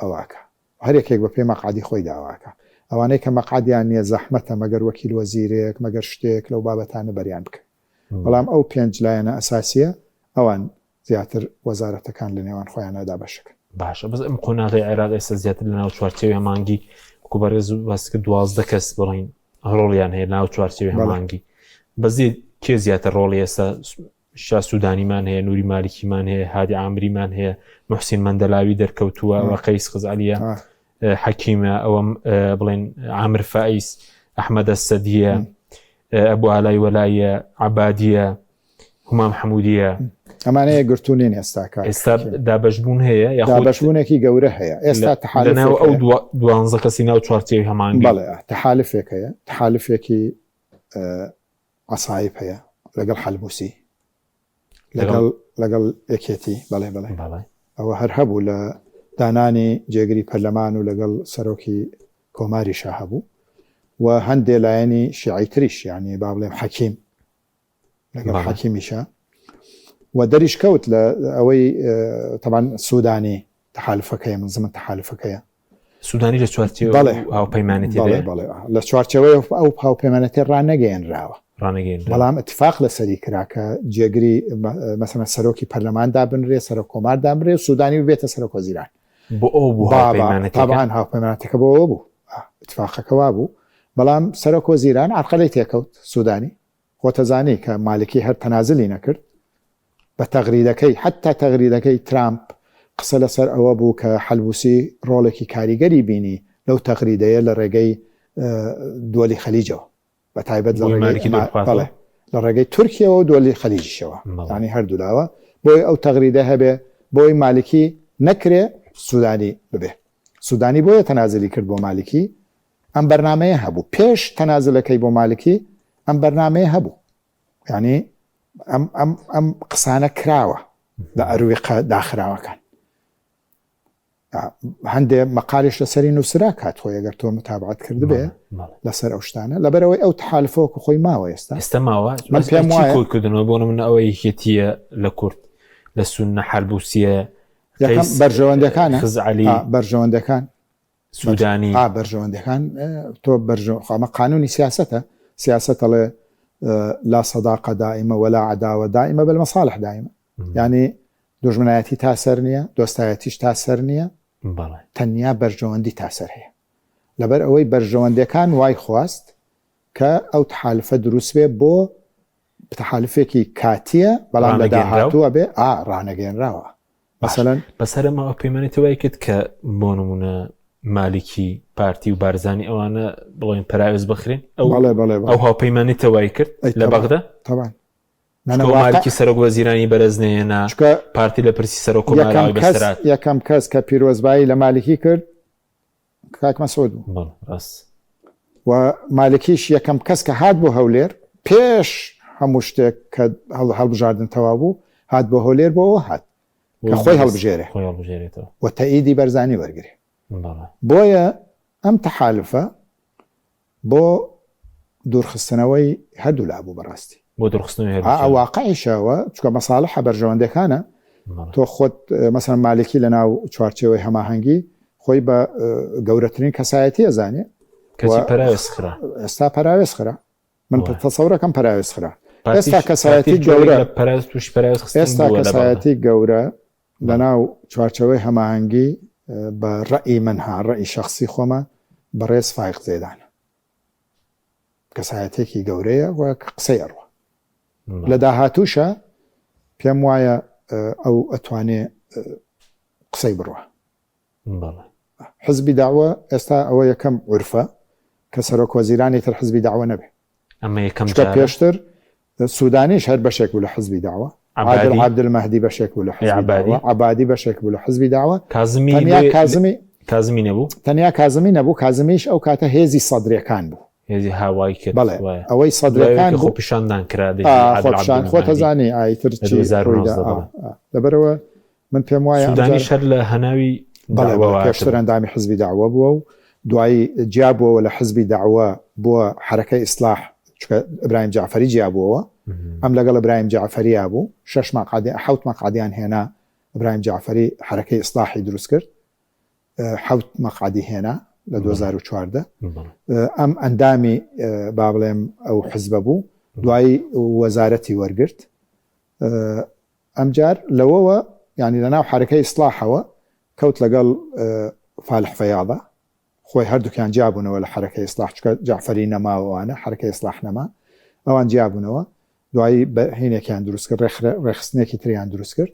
ئەوەکە هەر یەکێک بە پێی مەقعدی خۆی داواکە ئەوانەی کە مەقعدیان نییە زەحمەتە مەگەر وەکیل وەزیرێک مەگەر شتێک لەو بابەتانە بەریان بکە. بەڵام ئەو پێنج لایەنە ئەساسیە ئەوان زیاتر وەزارەتەکان لە نێوان خۆیانە دابەشەکەن. باشە بەس ئەم قۆناغی عێراق ئێستا زیاتر لە ناو چوارچێوەی هەمانگی وەکو بەڕێز باس کرد 12 کەس بڵین ڕۆڵیان هەیە ناو چوارچێوەی هەمانگی بەزی کێ زیاتر ڕۆڵی ئێستا شا سوودانیمان هەیە نوری مالکیمان هەیە هادی عامریمان هەیە محسین مەندەلاوی دەرکەوتووە و قەیس خزعەلیە حەکیمە ئەوە بڵێن عامر فائیس ئەحمەدە سەدیە ئەبو ئالای وەلایە عبادیە همام حەمودیە ئەمانە یەکگرتوو نین ئێستا کاک ئێستا دابەشبوون هەیە یاخود دابەشبوونێکی گەورە هەیە ئێستا تەحالفێک لەناو ئەو هەیە. دوانزە کەسی ناو چوارچێوەی هەمانگی بەڵێ تەحالفێک هەیە تەحالفێکی عەسایب هەیە لەگەڵ حەلبوسی لەگەڵ لەگەڵ یەکێتی بەڵێ بەڵێ بەڵێ ئەوە هەر هەبوو لە دانانی جێگری پەرلەمان و لەگەڵ سەرۆکی کۆماریشا هەبوو و هەندێ لایەنی شیعەی تریش یانی با بڵێم حەکیم لەگەڵ حەکیمیشە و دەریش کەوت لە ئەوەی تەبان سوودانی تەحالفەکەی من زمن تەحالفەکەیە سوودانی لە چوارچێوە هاوپەیمانێتی بەڵێ بەڵێ لە چوارچێوەی ئەو هاوپەیمانێتی ڕانەگەیەنراوە ڕانەگەیەنراوە بەڵام اتفاق لەسەری کرا کە جێگری مەسەلەن سەرۆکی پەرلەمان دابنرێ سەرۆک کۆمار دابنرێ و سوودانی ببێتە سەرۆک وەزیران بۆ ئەو بوو هاوپەیمانەتەکە تابعاً هاوپەیمانەتەکە بۆ ئەوە بوو اتفاقەکە وا بوو بەڵام سەرۆک وەزیران عەرقەلەی تێکەوت سوودانی خۆتەزانی کە مالکی هەر تەنازلی نەکرد بە تەغریدەکەی حەتا تەغریدەکەی ترامپ قسە لەسەر ئەوە بوو کە حەلبوسی ڕۆڵێکی کاریگەری بینی لەو تەغریدەیە لە ڕێگەی دوەلی خەلیجەوە بە تایبەت لە ڕێگەی بەڵێ لە ڕێگەی تورکیەوە و دوەلی خەلیجیشەوە یانی هەردوولاوە بۆی ئەو تەغریدە هەبێ بۆی مالکی نەکرێ سودانی ببێ سودانی بۆیە تەنازلی کرد بۆ مالکی ئەم بەرنامەیە هەبوو پێش تەنازلەکەی بۆ مالکی ئەم بەرنامەیە هەبوو یعنی ئەم ئەم ئەم قسانە کراوە لە ئەرویقە داخراوەکان هەندێ مەقالیش لەسەری نووسرا کات خۆی ئەگەر تۆ متابعت کردبێ لەسەر ئەو شتانە لەبەرەوەی ئەو تحالفەوەکو خۆی ماوە ئێستا ئێستا ماوە من پێم وایە کردنەوە بۆ من ئەوە یەکێتیە لە کورد لە سوننە حەلبوسیە یەکەم بەرژەوەندەکان خزعەلی بەرژەوەندەکان سودانی. ئا بەرژەوەندەکان تۆ بەرژە خۆ ئەمە قانونی سیاسەتە سیاسەت ئەڵێ لا صداقە دائمە ولا عداوە دائمە بل مصالح دائمە یعنی دوژمنایەتی تا سەر نییە دۆستایەتیش تا سەر نییە تەنیا بەرژەوەندی تا سەر هەیە لەبەر ئەوەی بەرژەوەندەکان وای خواست کە ئەو تحالفە دروست بێ بۆ تحالفێکی کاتیە بەڵام لە داهاتووە بێ ئا ڕانەگەێنراوە مەسەلەن بەس هەر ئەمە هاوپەیمانێتی وای کرد کە بۆ نمونە مالکی پارتی و بارزانی ئەوانە بڵێن پەراوێز بخرێن ئەو بەڵێ بەڵێ ئەو هاوپەیمانێتە وای کرد لە بەغدا تەبان مالکی سەرۆک وەزیرانی بەرز نەهێنا پارتی لە پرسی سەرۆک کۆمار بەسەرات یەکەم کەس کە پیرۆزبایی لە مالکی کرد کاک مەسعود بوو بەڵێ ڕاست. و مالکیش یەکەم کەس کە هات بۆ هەولێر پێش هەموو شتێک کە هەڵبژاردن تەواو بوو هات بۆ هەولێر بۆ ئەوە هات کە خۆی هەڵبژێرێ خۆی هەڵبژێرێتەوە و تەئیدی بەرزانی وەرگرێ بەڵێ. بۆیە ئەم تەحالفە بۆ دوورخستنەوەی هەردوولا بوو بەڕاستی. بۆ دوورخستنەوەی هەردووکیان. ئا واقعیشە ئەوە چونکە مەساڵحە بەرژەوەندەکانە تۆ خۆت مەسەلەن مالکی لەناو چوارچێوەی هەماهەنگی خۆی بە گەورەترین کەسایەتی ئەزانێ کەچی پەراوێز خرا. ئێستا پەراوێز خرا من تەسەورەکەم پەراوێز خرا ئێستا کەسایەتی گەورە پەراوێز تووشی پەراوێز خستن ئێستا کەسایەتی گەورە لەناو چوارچێوەی هەماهەنگی بە ڕەئی من ها ڕەئی شەخسی خۆمە بەڕێز فایق زێدانە کەسایەتێکی گەورەیە و قسەی ئەڕوا لە داهاتووشە پێم وایە ئەو ئەتوانێ قسەی بڕوا حزبی داوە ئێستا ئەوە یەکەم عورفە کە سەرۆک وەزیرانی تر حزبی داوە نەبێ ئەمە یەکەم جارە پێشتر سودانیش هەر بەشێک بوو لە حزبی داوە عادل عەبدولمەهدی بەشێک بوو لە حزبی داوە عەبادی بەشێک بوو لە حزبی داوە کازمی تەنیا کازمی کازمی نەبوو تەنیا کازمی نەبوو کازمیش ئەو کاتە هێزی سەدرەکان بوو هێزی هاوای کرد بەڵێ ئەوەی سەدرەکان خۆ پیشاندان کرا خۆپیشان خۆتەزانی ئایتر چی ڕوویدا لەبەرەوە من پێم وایە سودانیش هەر لە هەناوی بەڵێ بەڵێ پێشتر ئەندامی حزبی دەعوە بووە و دوایی جیا بووەوە لە حزبی دەعوە بۆ حەرەکەی ئیسلاح چونکە ئیبراهیم جەعفەری جیا بووەوە ئەم لەگەڵ ئیبراهیم جەعفەریا بوو شەش مەقعەدی حەوت مەقعەدیان هێنا ئیبراهیم جەعفەری حەرەکەی ئیسلاحی دروست کرد حەوت مەقعەدی هێنا لە 2014 ئەم ئەندامی با بڵێم ئەو حزبە بوو. دوایی وەزارەتی وەرگرت. ئەمجار لەوەوە یانی لەناو حەرەکەی ئیسڵاحەوە کەوت لەگەڵ فالح فەیاضە خۆی هەردووکیان جیابوونەوە لە حەرەکەی ئیسڵاح چونکە جەعفەری نەما و ئەوانە حەرەکەی ئیسڵاح نەما ئەوان جیابوونەوە دوایی بە هینێکیان دروست کرد ڕێکخستنێکی تریان دروست کرد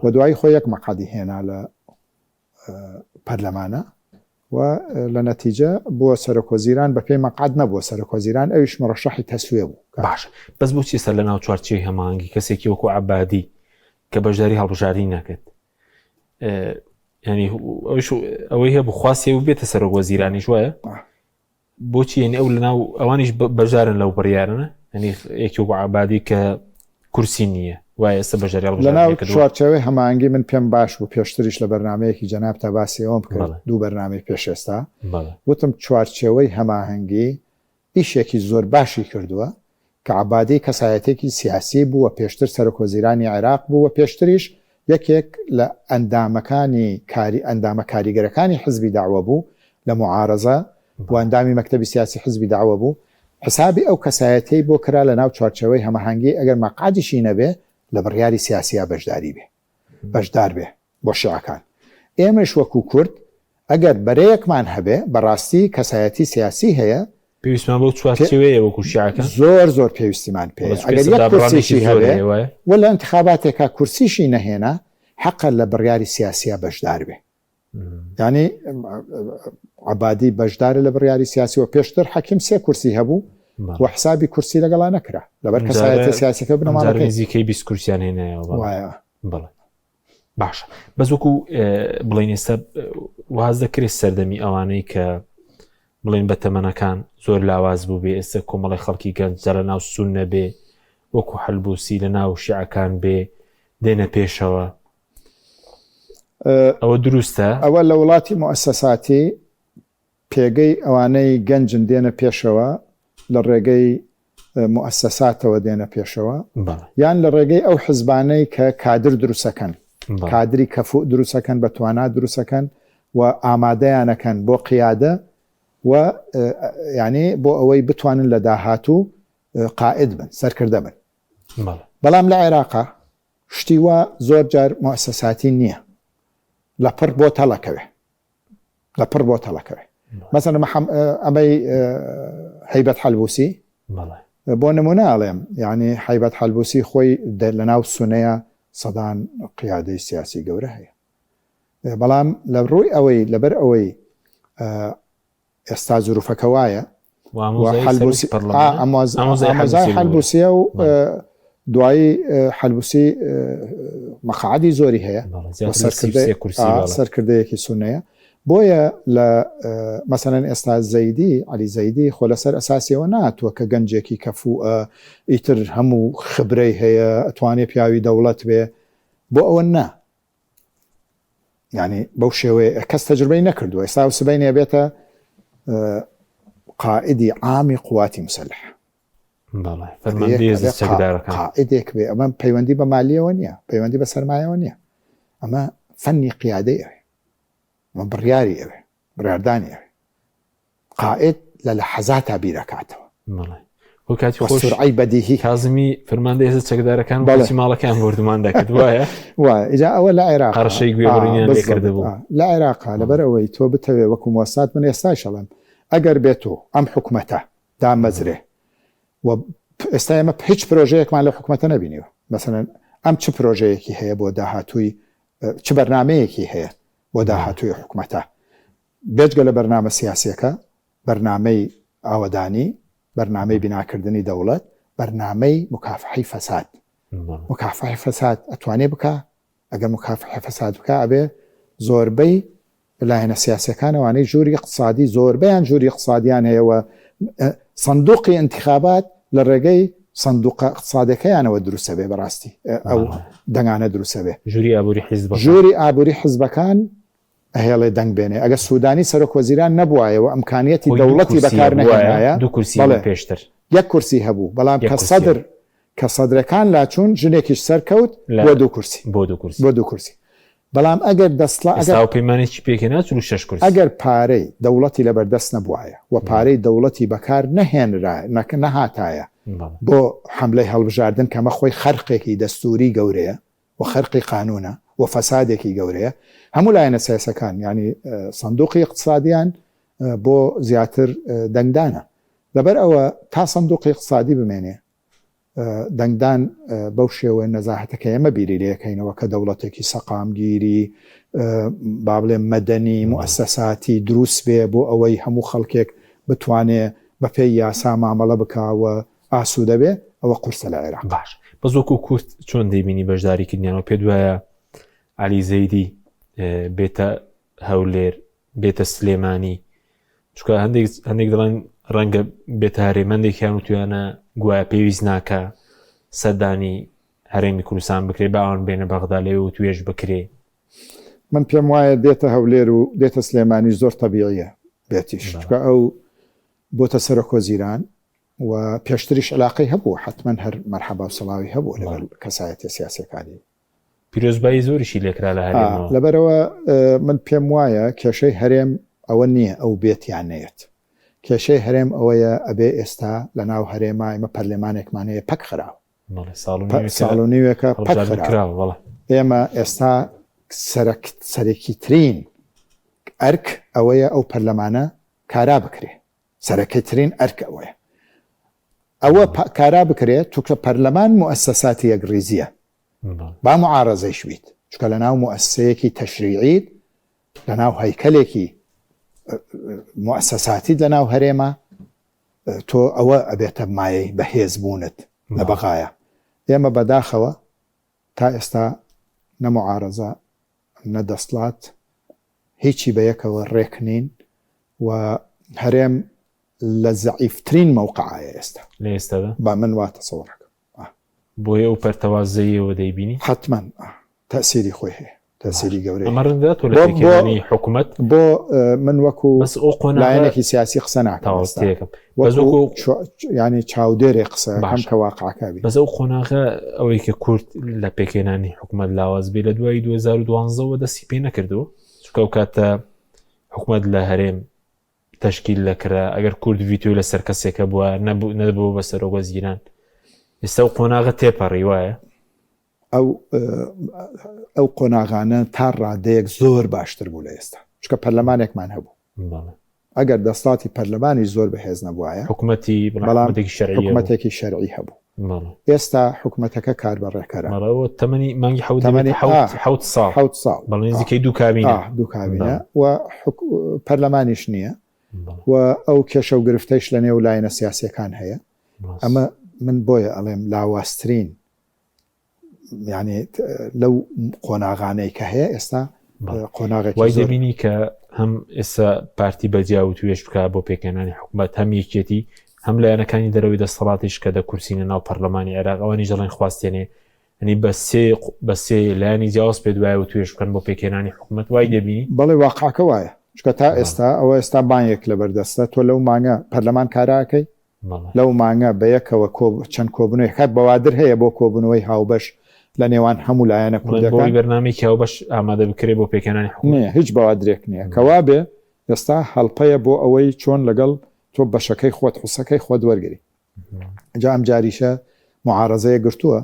و دوایی خۆی یەک مەقعەدی هێنا لە پەرلەمانە و لە نەتیجە بووە سەرۆکوەزیران بە پێی مەقعەد نەبووە سەرۆکوەزیران ئەویش مڕەشەحی تەسویە بوو. باشە بەس بۆچی ئێستا لە ناو چوارچێوەی هەماهەنگی کەسێکی وەکو عەبادی کە بەشداری هەڵبژاردنی نەکرد ینی ئەوەی هەبوو خواستی و بێتە سەرۆک وەزیرانیش وایە بۆچی یعنی ئەو لەناو ئەوانیش بەشدارن لەو بڕیارنە ینی یەکی وەکو عەبادی کە کورسی نییە وایە ئێستا بەشداری لەناو هەڵبژاردنی کردووە. چوارچێوەی هەماهەنگی من پێم باش بوو پێشتریش لە بەرنامەیەکی جەنابتا باسی ئەوەم کرد بەڵێ. دوو بەرنامەی پێش ئێستا بەڵێ. وتم چوارچێوەی هەماهەنگی ئیشێکی زۆر باشی کردووە کە عەبادی کەسایەتێکی سیاسی بوو و پێشتر سەرۆکوەزیرانی عێراق بوو و پێشتریش یەکێک لە ئەندامەکانی کاری ئەندامە کاریگەرەکانی حزبی دەعوە بوو لە موعارەزە و ئەندامی مەکتەبی سیاسی حزبی دەعوە بوو حسابی ئەو کەسایەتیەی بۆ کرا لە ناو چوارچێوەی هەمەهەنگی ئەگەر مەقعەدیشی نەبێ لە بڕیاری سیاسیا بەشداری بێ بەشدار بێ بۆ شیعەکان ئێمەش وەکو کورد ئەگەر بەرەیەکمان هەبێ بەڕاستی کەسایەتی سیاسی هەیە پێویستمان بەو چوارچێوەیە وەکو شیعەکان؟ زۆر زۆر پێویستیمان پێیە ئەگەر یەک کورسیشی هەبێ و لە ئینتخاباتێکا کورسیشی نەهێنا حەقە لە بڕیاری سیاسیا بەشدار بێ یانی عەبادی بەشدارە لە بڕیاری سیاسی و پێشتر حەکیم سێ کورسی هەبوو و حسابی کورسی لەگەڵا نەکرا لەبەر کەسایەتە سیاسەکە بنەماڵەکەی نزیکەی 20 کورسیان هێنایەوە وایە بەڵێ باشە بەس وەکو بڵین ئێستا واز دەکرێت سەردەمی ئەوانەی کە بڵین بە تەمەنەکان زۆر لاواز بوو بێ ئێستا کۆمەڵی خەڵکی گەنج جا لە ناو سون نەبێ وەکو حەلبوسی لە ناو شیعەکان بێ دێنە پێشەوە ئەوە دروستە؟ ئەوە لە وڵاتی موئەسەساتی پێگەی ئەوانەی گەنجن دێنە پێشەوە لە ڕێگەی موئەسەساتەوە دێنە پێشەوە یان لە ڕێگەی ئەو حزبانەی کە کادر دروستەکەن کادری کەفوء دروستەکەن بە توانا دروستەکەن و ئامادەیانەکەن بۆ قیادە و یعنی بۆ ئەوەی بتوانن لە داهاتوو قائد بن سەرکردە بن بەڵام لە عێراقا شتی وا زۆر جار موئەسەساتی نییە لە پڕ بۆ تەڵەکەوێ لە پڕ بۆ تەڵەکەوێ مەسەن ئەمەی هەیبەت حەلبوسی بۆ نمونە ئەڵێم یعنی حیبەت حەلبوسی خۆی لە ناو سونەیە سەدان قیادەی سیاسی گەورە هەیە بەڵام لە ڕووی ئەوەی لەبەر ئەوەی ئێستا زروفەکە وایە ئامۆزای حەلبوسیە و دوایی حەلبوسی مەقعدی زۆری هەیە سەرکردەیەکی سونەیە بۆیە لە مەسەلەن ئێستا زەیدی علی زەیدی خۆ لەسەر ئەساسیەوە ناتوە کە گەنجێکی کەفوو ئیتر هەموو خبرەی هەیە ئەتوانێ پیاوی دەوڵەت بێ بۆ ئەوە نا یعنی بەو شێوەیە کەس تەجربەی نەکردووە ئێستا و سبەینێ بێتە قائدی عامی قواتی مسلح قائدێک بێ ئەمە پەیوەندی بە مالیەوە نییە پەیوەندی بە سەرمایەوە نییە ئەمە فەنی قیادەی ئەوێ ئەمە بڕیاری ئەوێ بڕاردانی ئەوێ قائد لە لەحەزاتا بیرەکاتەوە. بەڵێ بۆ کاتی وە خۆش سورعەی بەدیهی هەیە. کازمی فەرماندەی هێزە چەکدارەکان بەڵێ. کەچی ماڵەکەیان بۆردومان دەکرد وایە؟ وایە ئیجا ئەوە لە عێراقا هەڕەشەی گوێ ئا بڕینیان لێ بالضبط کردبوو. ئا لە عێراقا لەبەر ئەوەی تۆ بتەوێ وەکو موەسات من ئێستایش ئەڵێم ئەگەر بێتو ئەم حکومەتە دامەزرێ و ئێستا ئێمە هیچ پرۆژەیەکمان لەو حکومەتە نەبینیوە مەسەلەن ئەم چ پرۆژەیەکی هەیە بۆ داهاتووی چ بەرنامەیەکی هەیە بۆ داهاتووی حکومەتە بێجگە لە بەرنامە سیاسیەکە، بەرنامەی ئاوەدانی، بەرنامەی بیناکردنی دەوڵەت، بەرنامەی موکافەحەی فەساد. موکافەحەی فەساد ئەتوانێ بکا؟ ئەگەر موکافەحەی فەساد بکا ئەبێ زۆربەی لایەنە سیاسیەکان ئەوانەی ژووری ئیقتسادی زۆربەیان ژووری ئیقتسادیان هەیە و سندوقی ئینتخابات لە ڕێگەی سندوقە ئیقتسادەکەیانەوە دروستە بێ بەڕاستی ئەو دەنگانە دروستە بێ. ژووری ئابووری حیزبەکان. ژووری ئابووری حیزبەکان ئەهێڵێ دەنگ بێنێ ئەگەر سودانی سەرۆک وەزیران نەبوایە و ئەمکانیەتی خۆی دوو دەوڵەتی کورسی بەکار هەبوو وایە؟ نەهێنایە دوو کورسی بەڵێ هەبوو پێشتر. یەک کورسی هەبوو بەڵام یەک کە کورسی سەدر هەبوو. کە سەدرەکان لاچوون ژنێکیش سەرکەوت لە بۆ دوو کورسی بۆ دوو کورسی. بۆ دوو کورسی. بەڵام ئەگەر دەسڵا ئەگەر هاوپەیمانێکی پێکهێنا 46 کورسی. ئەگەر پارەی دەوڵەتی لەبەردەست نەبوایە و پارەی دەوڵەتی بەکار نەهێنرایە نەهاتایە بۆ حەملەی هەڵبژاردن کە ئەمە خۆی خەرقێکی دەستووری گەورەیە و خەرقی قانوونە و فەسادێکی گەورەیە هەموو لایەنە سیاسەکان یانی سندوقی اقتصادیان بۆ زیاتر دەنگدانە لەبەر ئەوە تا سندوقی اقتصادی بمێنێ دەنگدان بەو شێوە نەزاهەتە کە ئێمە بیری لێکەینەوە کە دەوڵەتێکی سەقامگیری با بڵێم مەدەنی موئەسەساتی دروست بێ بۆ ئەوەی هەموو خەڵکێک بتوانێ بەپێی یاسا مامەڵە بکا و ئاسوودە بێ ئەوە قورسە لە عێراق. باش بەس وەکو کورد چۆن دەیبینی بەشداریکردنیان و پێت وایە عەلی زەیدی بێتە هەولێر بێتە سلێمانی چونکە هەندێک هەندێک دەڵێن ڕەنگە بێتە هەرێم هەندێکیان وتویانە گوایە پێویست ناکە سەردانی هەرێمی کوردستان بکرێ باوان بێنە بەغدا لەوێ وتوێژ بکرێ. من پێم وایە دێتە هەولێر و دێتە سلێمانی زۆر تەبیعیە بێتیش چونکە ئەو بۆتە سەرۆکوەزیران و پێشتریش علاقەی هەبوو حتمما هەر مەرحەبا و سڵاوی هەبوو لەگەڵ کەسایەتیە سیاسیەکانی پیرۆزبایی زۆریشی لێکرا لە هەرێمەوە. لەبەرئەوە من پێم وایە کێشەی هەرێم ئەوە نییە ئەو بێت یان نەیەت، کێشەی هەرێم ئەوەیە ئەبێ ئێستا لەناو هەرێما ئێمە پەرلەمانێکمان هەیە پەک خراوە، ساڵ و نیوێکە پەک خراوە، ئێمە ئێستا سەرەکیترین ئەرک ئەوەیە ئەو پەرلەمانە کارا بکرێ، سەرەکیترین ئەرک ئەوەیە ئەوە کارا بکرێت، چونکە پەرلەمان موئەسەساتی یەکڕیزییە، با معارەزەیش بیت چونکە لەناو موئەسسەیەکی تەشریعیت لەناو هەیکەلێکی موئەسەساتیت لەناو هەرێمە تۆ ئەوە ئەبێتە مایەی بەهێز بوونت لە بەغایە ئێمە بەداخەوە تا ئێستا نە معارەزە نە دەسڵات هیچی بە یەکەوە ڕێک نین و هەرێم لە زەعیفترین مەوقعایە ئێستا لە ئێستادا با من وا تەسەوڕەکەم. بۆیە ئەو پەرتەوازەییەوە دەیبینی؟ حەتمەن تەئسیری خۆی هەیە، تەئسیری گەورەی ئەمە ڕەنگ دەداتەوە لە پێکهێنانی حکومەت؟ بۆ من وەکو لایەنێکی سیاسی قسە ناکەم ئێستا، وەکو یانی چاودێرێک قسە ئەکەم کە واقعەکە بینم. بەس ئەو قۆناغە ئەوەی کە کورد لە پێکهێنانی حکومەت لاواز بێ لە دوای 2012 وە دەستی پێ نەکردووە، چونکە ئەو کاتە حکومەت لە هەرێم تەشکیل دەکرا ئەگەر کورد ڤیتۆی لەسەر کەسێک هەبووە نەبوو نەبوو بە سەرۆک وەزیران ئێستا و قۆناغە تێپەڕی وایە ئەو ئەو قۆناغانە تا ڕادەیەک زۆر باشتر بوو لە ئێستا چکە پەرلەمانێکمان هەبوو ئەگەر دەسڵاتی پەرلەمانی زۆر بەهێز نەبوایە حکوومەتی بەڵام حکوومەتێکی شەرعی هەبوو ئێستا حکوومەتەکە کار بە ڕێکەرە تەمەنی مانگی حوتەمەنی حوت ساڵ حوت ساڵ بەڵێ نزیکەی دوو کابینە دوو کابینە و پەرلەمانیش نییە و ئەو کێشە و گرفتەیش لە نێو لایەنە سیاسیەکان هەیە ئەمە من بۆیە ئەڵێم لاوازترین یعنی لەو قۆناغانەی کە هەیە ئێستا قۆناغێک وای دەبینی کە هەم ئێستا پارتی بەجیا و توێش بکە بۆ پێکهێنانی حکوومەت هەم یەکێتی هەم لایەنەکانی دەرەوەی دەسەڵاتیش کە دە کورسینە ناو پەرلەمانی عێراق ئەوانی دەڵێن خواستێنێ ئەنی بە سێ بە سێ لایەنی جیاواز پێ دوایە و توێش بکەن بۆ پێکهێنانی حکوومەت وای دەبینی بەڵێ واقعەکە وایە چونکە تا ئێستا ئەوە ئێستا مانگێک لەبەردەستە تۆ لەو مانگە پەرلەمان کاراکەی لەو مانگە بەیەکەوە کۆ چەند کۆبوونەوەی هەر بەوادر هەیە بۆ کۆبوونەوەی هاوبەش لە نێوان هەموو لایەنە کوردەکان بۆی بەرنامەیەکی هاوبەش ئامادە بکرێ بۆ پێکهێنانی حکومەت؟ نییە هیچ بەوادرێک نییە کەوا بێ ئێستا هەڵپەیە بۆ ئەوەی چۆن لەگەڵ تۆ بەشەکەی خۆت حوسەکەی خۆت وەرگری جا ئەم جاریشە معارەزەیە گرتووە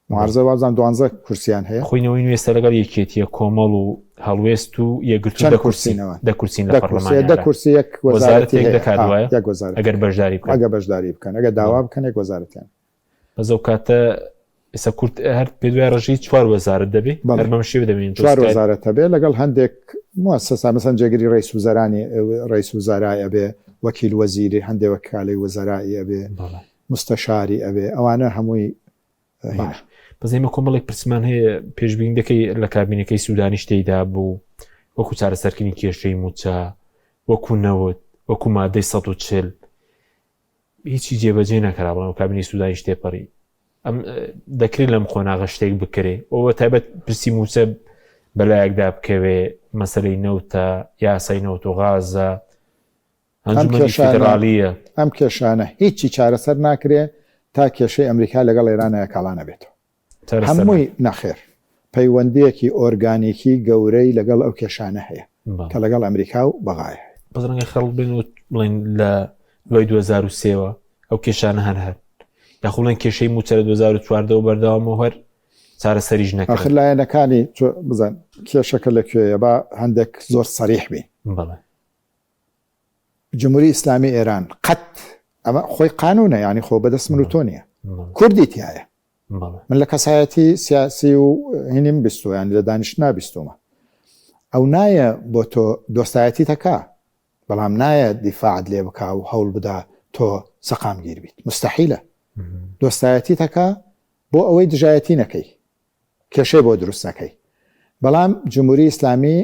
معارزە وابزانم دوانزە کورسیان هەیە. خۆی نەوەی نوێ ئێستا لەگەڵ یەکێتیە کۆمەڵ و هەڵوێست و یەکگرتوو چەند دە کورسی کورسینەوە؟ دە کورسین لە دە کورسی پەرلەمانی دە عێراق کورسی یەک وەزارەتی وەزارەتێک هەیە دەکات ئا وایە یەک وەزارەتی ئەگەر هەیە بەشداری بکەن ئەگەر بەشداری بکەن ئەگەر داوا بەڵێ بکەن یەک وەزارەتیان بەس ئەو کاتە ئێستا کورد هەر پێ دوای ڕێژەی چوار وەزارەت دەبێ بەڵێ هەر بەم شێوە دەبینین تۆ چوار ستای وەزارەت هەبێ لەگەڵ هەندێک موسسە مەسەن جێگری ڕئیس وزەرانی ڕئیس وزەرای ئەبێ وەکیل وەزیری هەندێ وەکالەی وەزەرائی ئەبێ بەڵێ مستەشاری ئەبێ ئەوانە هەمووی باش بەس ئێمە کۆمەڵێک پرسمان هەیە پێشبین دەکەی لە کابینەکەی سوودانیش تێیدا بوو وەکو چارەسەرکردنی کێشەی موچە وەکو نەوت وەکو مادەی 140 هیچی جێبەجێ نەکرا بەڵام کابینی سوودانیش تێپەڕی ئەم دەکرێت لەم قۆناغە شتێک بکرێ ئەوە تایبەت پرسی موچە بەلایەکدا بکەوێ مەسلەی نەوتە یاسای نەوت و غازە ئەم کێشانە ئەم کێشانە هیچی چارەسەر ناکرێ تا کێشەی ئەمریکا لەگەڵ ئێرانە یەکاڵا نەبێتەوە هەمووی نەخێر. پەیوەندییەکی ئۆرگانیکی گەورەی لەگەڵ ئەو کێشانە هەیە کە لەگەڵ ئەمریکا و بەغایە هەیە. بەس ڕەنگە خەڵک بێن و بڵێن لە دوای 2003ەوە ئەو کێشانە هەر هەن یاخۆ بڵێن کێشەی مووچە لە 2014ەوە بەردەوامە و هەر چارەسەریش نەکرا. ئاخر لایەنەکانی تۆ بزان کێشەکە لە کوێیە با هەندێک زۆر سەریح بین. بەڵێ. جمهوری ئیسلامی ئێران قەت ئەمە خۆی قانونە یانی خۆ بەدەست من و تۆ نییە کوردی تایە من لە کەسایەتی سیاسی و هینیم بیستوە یانی لە دانیشتنا بیستومە ئەو نایە بۆ تۆ دۆستایەتی تەکا بەڵام نایە دیفاعت لێ بکا و هەوڵ بدا تۆ سەقامگیر بیت مستحیلە دۆستایەتی تەکا بۆ ئەوەی دژایەتی نەکەی کێشەی بۆ دروست نەکەی بەڵام جمهوری ئیسلامی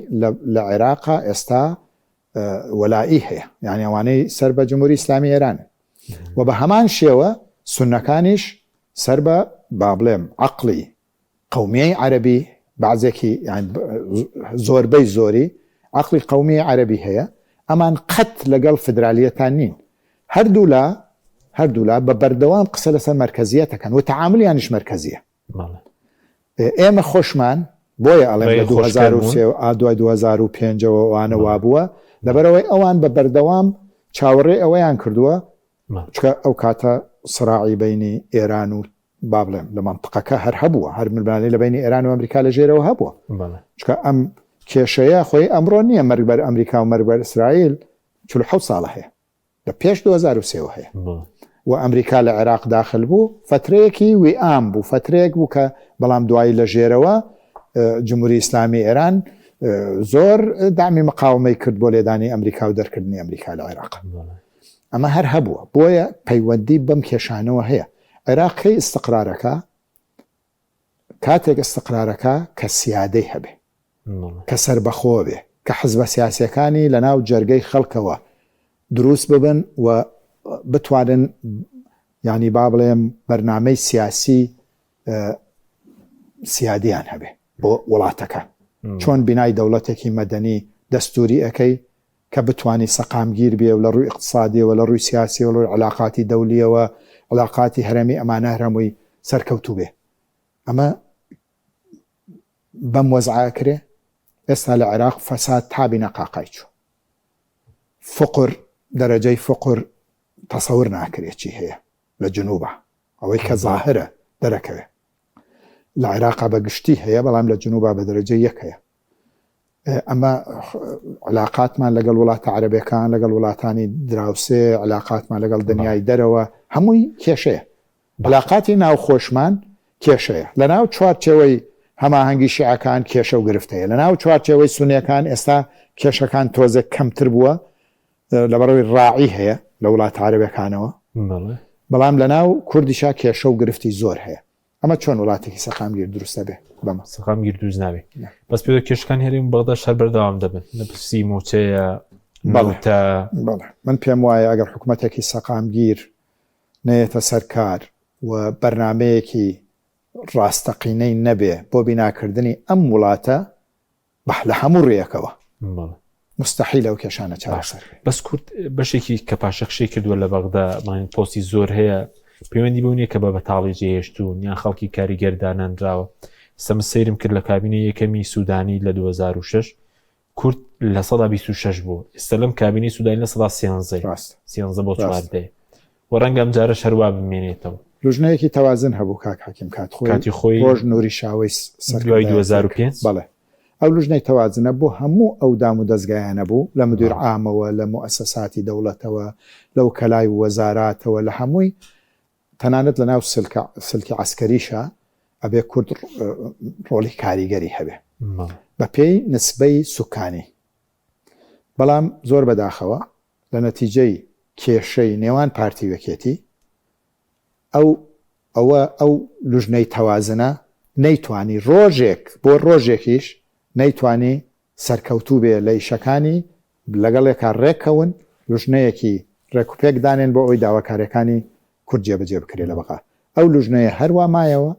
لە عێراقا ئێستا وەلائی هەیە یعنی ئەوانەی سەر بە جمهوری ئیسلامی ئێرانن و بە هەمان شێوە سوننەکانیش سەر بە با بڵێم عەقڵی قەومیی عەرەبی بەعزێکی یان زۆربەی زۆری عەقڵی قەومیی عەرەبی هەیە ئەمان قەت لەگەڵ فدرالیەتان نین هەردوولا هەردوولا بە بەردەوام قسە لەسەر مەرکەزیەت ئەکەن و تەعاملیانیش مەرکەزیە. ئێمە خۆشمان بۆیە ئەڵێم لە 2003 ئا دوای 2005ەوە ئەوانە وابووە لەبەرئەوەی ئەوان بە بەردەوام چاوەڕێی ئەوەیان کردووە چونکە ئەو کاتە سراعی بەینی ئێران و با بڵێم لە مەنتقەکە هەر هەبووە هەر ململانێ لە بەینی ئێران و ئەمریکا لە ژێرەوە هەبووە چونکە ئەم کێشەیە خۆی ئەمڕۆ نییە مەرگ بەر ئەمریکا و مەرگ بەر ئیسرائیل 47 ساڵە هەیە لە پێش 2003 وە هەیە و ئەمریکا لە عێراق داخل بوو فەترەیەکی وئام بوو فەترەیەک بوو کە بەڵام دوایی لە ژێرەوە جمهوری ئیسلامی ئێران زۆر دامی مقاومەی کرد بۆ لێدانی ئەمریکا و دەرکردنی ئەمریکا لە عێراق ئەمە هەر هەبووە بۆیە پەیوەندی بەم کێشانەوە هەیە عێراق کەی ئیستقرارەکە کاتێک ئیستقرارەکە کە سیادەی هەبێ کە سەربەخۆ بێ، کە حزبە سیاسیەکانی لە ناو جەرگەی خەڵکەوە دروست ببن و بتوانن یانی با بڵێم بەرنامەی سیاسی سیادیان هەبێ بۆ وڵاتەکە. چۆن بینای دەوڵەتێکی مەدەنی دەستوری ئەکەی کە بتوانی سەقامگیر بێ و لە ڕووی ئیقتسادیەوە لە ڕووی سیاسیەوە لە ڕووی علاقاتی دەولیەوە علاقاتی هەرێمی ئەمانە هەر هەمووی سەرکەوتوو بێ. ئەمە بەم وەزعە ئەکرێ؟ ئێستا لە عێراق فەساد تا بینەقاقای چوو. فوقر دەرەجەی فوقر تەسەور ناکرێ چی هەیە لە جنوبا. ئەوەی کە زاهرە دەرەکەوێ. لە عێراقا بە گشتی هەیە بەڵام لە جنوبا بە دەرەجەی یەک هەیە. ئەمە علاقاتمان لەگەڵ وڵاتە عەرەبەکان لەگەڵ وڵاتانی دراوسێ علاقاتمان لەگەڵ دنیای دەرەوە هەمووی کێشەیە. علاقاتی ناوخۆشمان کێشەیە. لەناو چوارچێوەی هەماهەنگی شیعەکان کێشە و گرفت هەیە. لەناو چوارچێوەی سونیەکان ئێستا کێشەکان تۆزێک کەمتر بووە لەبەرئەوەی ڕاعی هەیە لە وڵاتە عەرەبەکانەوە. بەڵام لەناو کوردیشا کێشە و گرفتی زۆر هەیە. ئەمە چۆن وڵاتێکی سەقامگیر دروست دەبێ بەمە؟ سەقامگیر دروست نابێ. بەس پێ کێشەکان هەرێم بەغداش هەر بەردەوام دەبن. لە پرسی مووچەیە، نەوتە. بەڵێ. من پێم وایە ئەگەر حکومەتێکی سەقامگیر نەیەتە سەر کار و بەرنامەیەکی ڕاستەقینەی نەبێ بۆ بیناکردنی ئەم وڵاتە بە لە هەموو ڕێیەکەوە موستەحیلە ئەو کێشانە چارەسەر بێ. بەس کورد بەشێکی کە پاشەکشەی کردووە لە بەغدا بڵێن پۆستی زۆر هەیە پەیوەندی بەو نییە کە بە بەتاڵی جێهێشتوون یان خەڵکی کاریگەر دانەنراوە سەمە سەیرم کرد لە کابینەی یەکەمی سوودانی لە 2006 کورد 26% بوو ئێستا لەم کابینەی سوودانی 13% ڕاستە. 13 بۆ 14 و ڕەنگە ئەم جارەش هەروا بمێنێتەوە. لوژنەیەکی تەوازن هەبوو کاک حەکیم کات خۆی کاتی خۆی ڕۆژ نوری شاوەیس دوای سەرکردایەتی 2005 بەڵێ ئەو لوژنەی تەوازنە بۆ هەموو ئەو دام و دەزگایانە بوو لە مدیر عامەوە لە موئەسەساتی دەوڵەتەوە لە وکەلای وەزاراتەوە لە هەمووی تەنانەت لە ناو سلکە سلکی عەسکەریشا ئەبێ کورد ڕۆڵی کاریگەری هەبێ بە پێی نسبەی سوکانی بەڵام زۆر بەداخەوە لە نەتیجەی کێشەی نێوان پارتی و یەکێتی ئەو ئەوە ئەو لوژنەی تەوازنە نەیتوانی ڕۆژێک بۆ ڕۆژێکیش نەیتوانی سەرکەوتوو بێ لە ئیشەکانی لەگەڵێکا ڕێککەون لوژنەیەکی ڕێکوپێک دانێن بۆ ئەوەی داواکاریەکانی کورد جێبەجێ بکرێ لە بەغا ئەو لوژنەیە هەروا مایەوە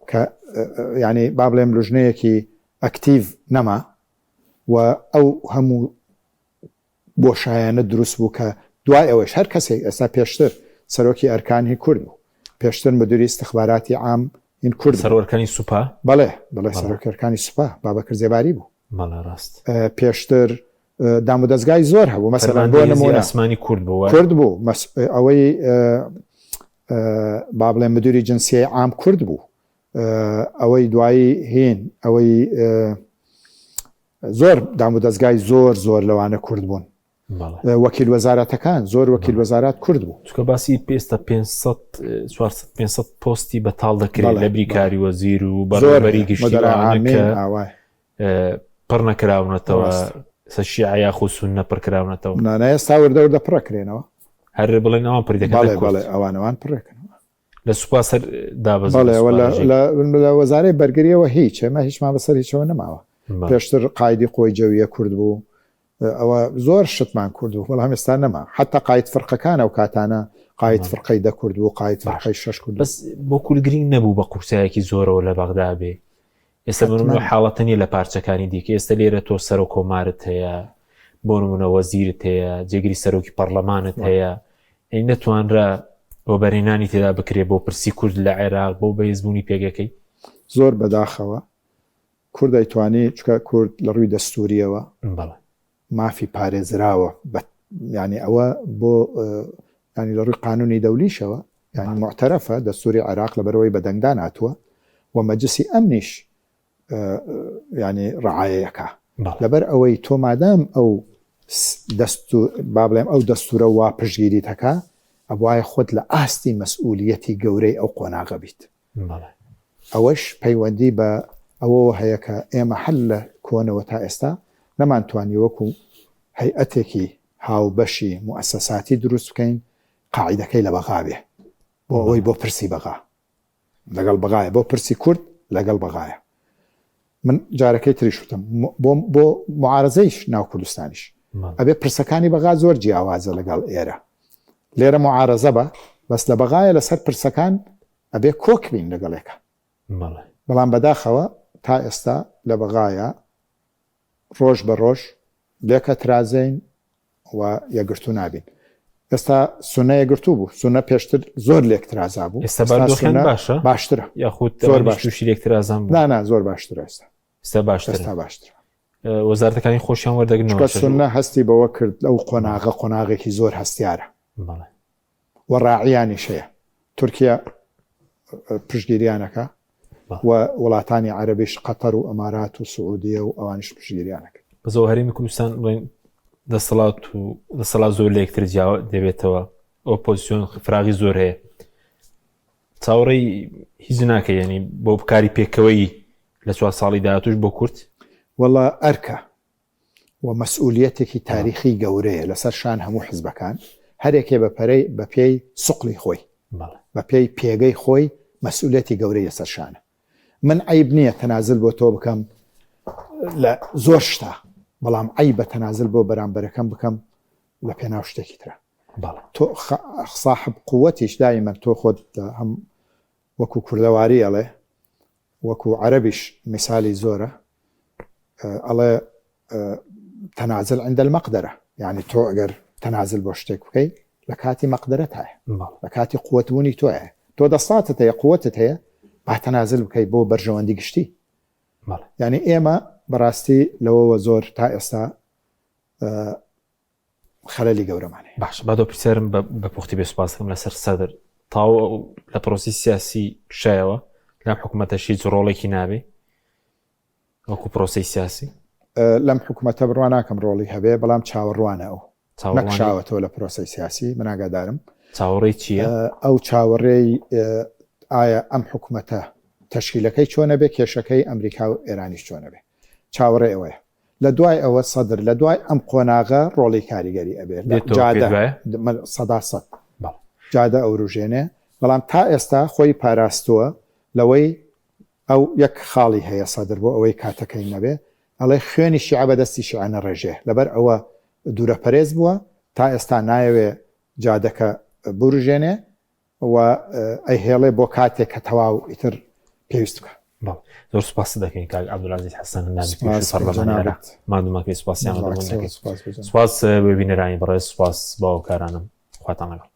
کە یانی با بڵێم لوژنەیەکی ئەکتیڤ نەما و ئەو هەموو بۆشایانە دروست بوو کە دوای ئەوەیش هەر کەسێک ئێستا پێشتر سەرۆکی ئەرکان هی کورد بوو پێشتر مدیری ئیستخباراتی عام هین کورد سەرۆکانی سوپا بەڵێ بەڵێ سەرۆکەرکانی سوپا بابەکر زێباری بوو بەڵێ ڕاست پێشتر دامودەزگای زۆر هەبوو مەسەلەن بۆ نمونە ئاسمانی کورد بوو کورد بوو ئەوەی با بڵێن مدوری جنسیەی عام کورد بوو ئەوەی دوایی هین ئەوەی زۆر دامودەزگای زۆر زۆر لەوانە کورد بوون وەکیل وەزارەتەکان زۆر وەکیل وەزارات کورد بوو چکە باسی پێستە 500 400 500 پۆستی بەتاڵ دەکرێت لە بریکاری وەزیر و بەڕێوەبەری گشتی پڕ نەکراونەتەوە سە شیعە یاخود سوننە پڕ کراونەتەوە نانا ئێستا وردە وردە پڕەکرێنەوە هەر بڵێن ئەوان پڕی دەکەن بەڵێ بەڵێ ئەوانەوان پڕەکەنەوە لە سوپا سەر دابەز بەڵێ لە وەزارەی بەرگریەوە هیچ ئێمە هیچمان بەسەر هیچەوە نەماوە پێشتر قایدی قۆی جەویە کورد بوو ئەوە زۆر شتمان کورد بوو بەڵام ئێستا نەما حتا قاید فرقەکان ئەو کاتانە قاید فرقەی دە کورد بوو قاید فرقەی شەش کورد بەس بۆ کورد گرنگ نەبوو بە قورسایەکی زۆرەوە لە بەغدا بێ ئێستا بۆ نمونە حاڵەتە نیە لە پارچەکانی دیکە ئێستا لێرە تۆ سەرۆک کۆمارت هەیە بۆ نمونە وەزیرت هەیە جێگری سەرۆکی پەرلەمانت هەیە ئەی نەتوانرا وەبەرهێنانی تێدا بکرێ بۆ پرسی کورد لە عێراق بۆ بەهێزبوونی پێگەکەی؟ زۆر بەداخەوە کورد ئەیتوانی چونکە کورد لە ڕووی دەستووریەوە بەڵێ. مافی پارێزراوە بە یانی ئەوە بۆ یانی لە ڕووی قانونی دەولیشەوە یانی موعتەرەفە دەستوری عێراق لەبەرئەوەی بە دەنگدان هاتووە و مەجلسی ئەمنیش یانی ڕعایەیەکا لەبەر ئەوەی تۆ مادام ئەو دەستور با بڵێم ئەو دەستورە وا پشتگیریت هەکا ئەبوایە خۆت لە ئاستی مەسئولیەتی گەورەی ئەو قۆناغە بیت ئەوەش پەیوەندی بە ئەوەوە هەیە کە ئێمە هەر لە کۆنەوە تا ئێستا نەمانتوانی وەکو هەیئەتێکی هاوبەشی موئەسەساتی دروست بکەین قاعیدەکەی لە بەغا بێ بۆ ئەوەی بۆ پرسی بەغا لەگەڵ بەغایە بۆ پرسی کورد لەگەڵ بەغایە من جارەکەی تریش وتم بۆ بۆ معارەزەیش ناو کوردستانیش ئەبێ پرسەکانی بەغا زۆر جیاوازە لەگەڵ ئێرە لێرە معارەزە بە بەس لە بەغایە لەسەر پرسەکان ئەبێ کۆک بین لەگەڵێکە بەڵام بەداخەوە تا ئێستا لە بەغایە ڕۆژ بە ڕۆژ لێکە ترازین و یەکگرتوو نابین. ئێستا سوننە یەکگرتوو بوو، سوننە پێشتر زۆر لێکترازا بوو، ئێستا بارودۆخیان باشە؟ باشترە. یاخود زۆر باش تووشی لێکترازان بوو؟ نا نا زۆر باشترە ئێستا. ئێستا باشترە. ئێستا باشترە. وەزارەتەکانی خۆشیان وەردەگرنەوە. چونکە سوننە هەستی بەوە کرد ئەو قۆناغە قۆناغێکی زۆر هەستیارە. بەڵێ. و ڕاعیانیش هەیە. تورکیا پشتگیریان ئەکا و وڵاتانی عەرەبیش قەتەر و ئەمارات و سعودیە و ئەوانیش پشتگیریان ئەکەن. بەس ئەوە هەرێمی کوردستان بڵێن دەسەڵات و دەسەڵات زۆر لە یەکتر جیاوە دەبێتەوە ئۆپۆزیسیۆن فراغی زۆر هەیە چاوەڕێی هیچ ناکە یعنی بۆ بکاری پێکەوەی لە چوار ساڵی داهاتوش بۆ کورد وەڵا ئەرکە و مەسئولیەتێکی تاریخی گەورەیە لەسەر شان هەموو حزبەکان، هەرێکێ بە پەرەی بە پێی سوقلی خۆی، بە پێی پێگەی خۆی مەسئولیەتی گەورەی لەسەر شانە. من عەیب نییە تەنازل بۆ تۆ بکەم لە زۆر شتا، بەڵام عەیبە تەنازل بۆ بەرامبەرەکەم بکەم لە پێناو شتێکی ترا. تۆ ساحب قوتیش دایمەن تۆ خۆت هەم وەکو کوردەواری ئەڵێ وەکو عەرەبیش میسالی زۆرە ئەڵێ تەنازل عند المقدرە یعنی تۆ ئەگەر تەنازل بۆ شتێک بکەی لە کاتی مەقدرەت هەیە لە کاتی قوتبوونی تۆیە تۆ دەساتت هەیە قوتت هەیە با تەنازل بکەی بۆ بەرژەوەندی گشتی یعنی ئێمە بەڕاستی لەوەوە زۆر تا ئێستا خەلەلی گەورەمان هەیە. باشە با دو پرسیارم بە پوختی بێ سوپاس دەکەم لەسەر سەدر تاو لە پرۆسی سیاسی کشایەوە لەم حکوومەتەش هیچ ڕۆڵێکی نابێ وەکو پرۆسی سیاسی لەم حکوومەتە بڕوا ناکەم ڕۆڵی هەبێ بەڵام چاوەڕوانە ئەو نەکشاوەتەوە لە پرۆسی سیاسی من ئاگادارم چاوەڕێی چییە؟ ئەو چاوەڕێی ئایا ئەم حکوومەتە تەشکیلەکەی چۆنە بێ کێشەکەی ئەمریکا و ئێرانیش چۆنە بێ چاوەڕێ ئەوەیە لە دوای ئەوە سەدر لە دوای ئەم قۆناغە ڕۆڵی کاریگەری ئەبێ لە جادە سەدا سەد جادە ئەوروژێنێ بەڵام تا ئێستا خۆی پاراستووە لەوەی ئەو یەک خاڵی هەیە سەدر بۆ ئەوەی کاتەکەی نەبێ ئەڵێ خوێنی شیعە بەدەستی شیعە نەڕێژێ لەبەر ئەوە دوورەپەرێز بووە تا ئێستا نایەوێ جادەکە بورژێنێ و ئەیهێڵێ بۆ کاتێک کە تەواو ئیتر پێویست بکا. بەڵێ زۆر سوپاست دەکەین کاک عەبدولعەزیز حەسەن ئەندامی پێشووی پەرلەمانی عێراق ماندوومانکەی سوپاسیان دەکەین سوپاس بۆ بینەرانی بەڕێز سوپاس بۆ هاوکارانم خواتان لەگەڵ.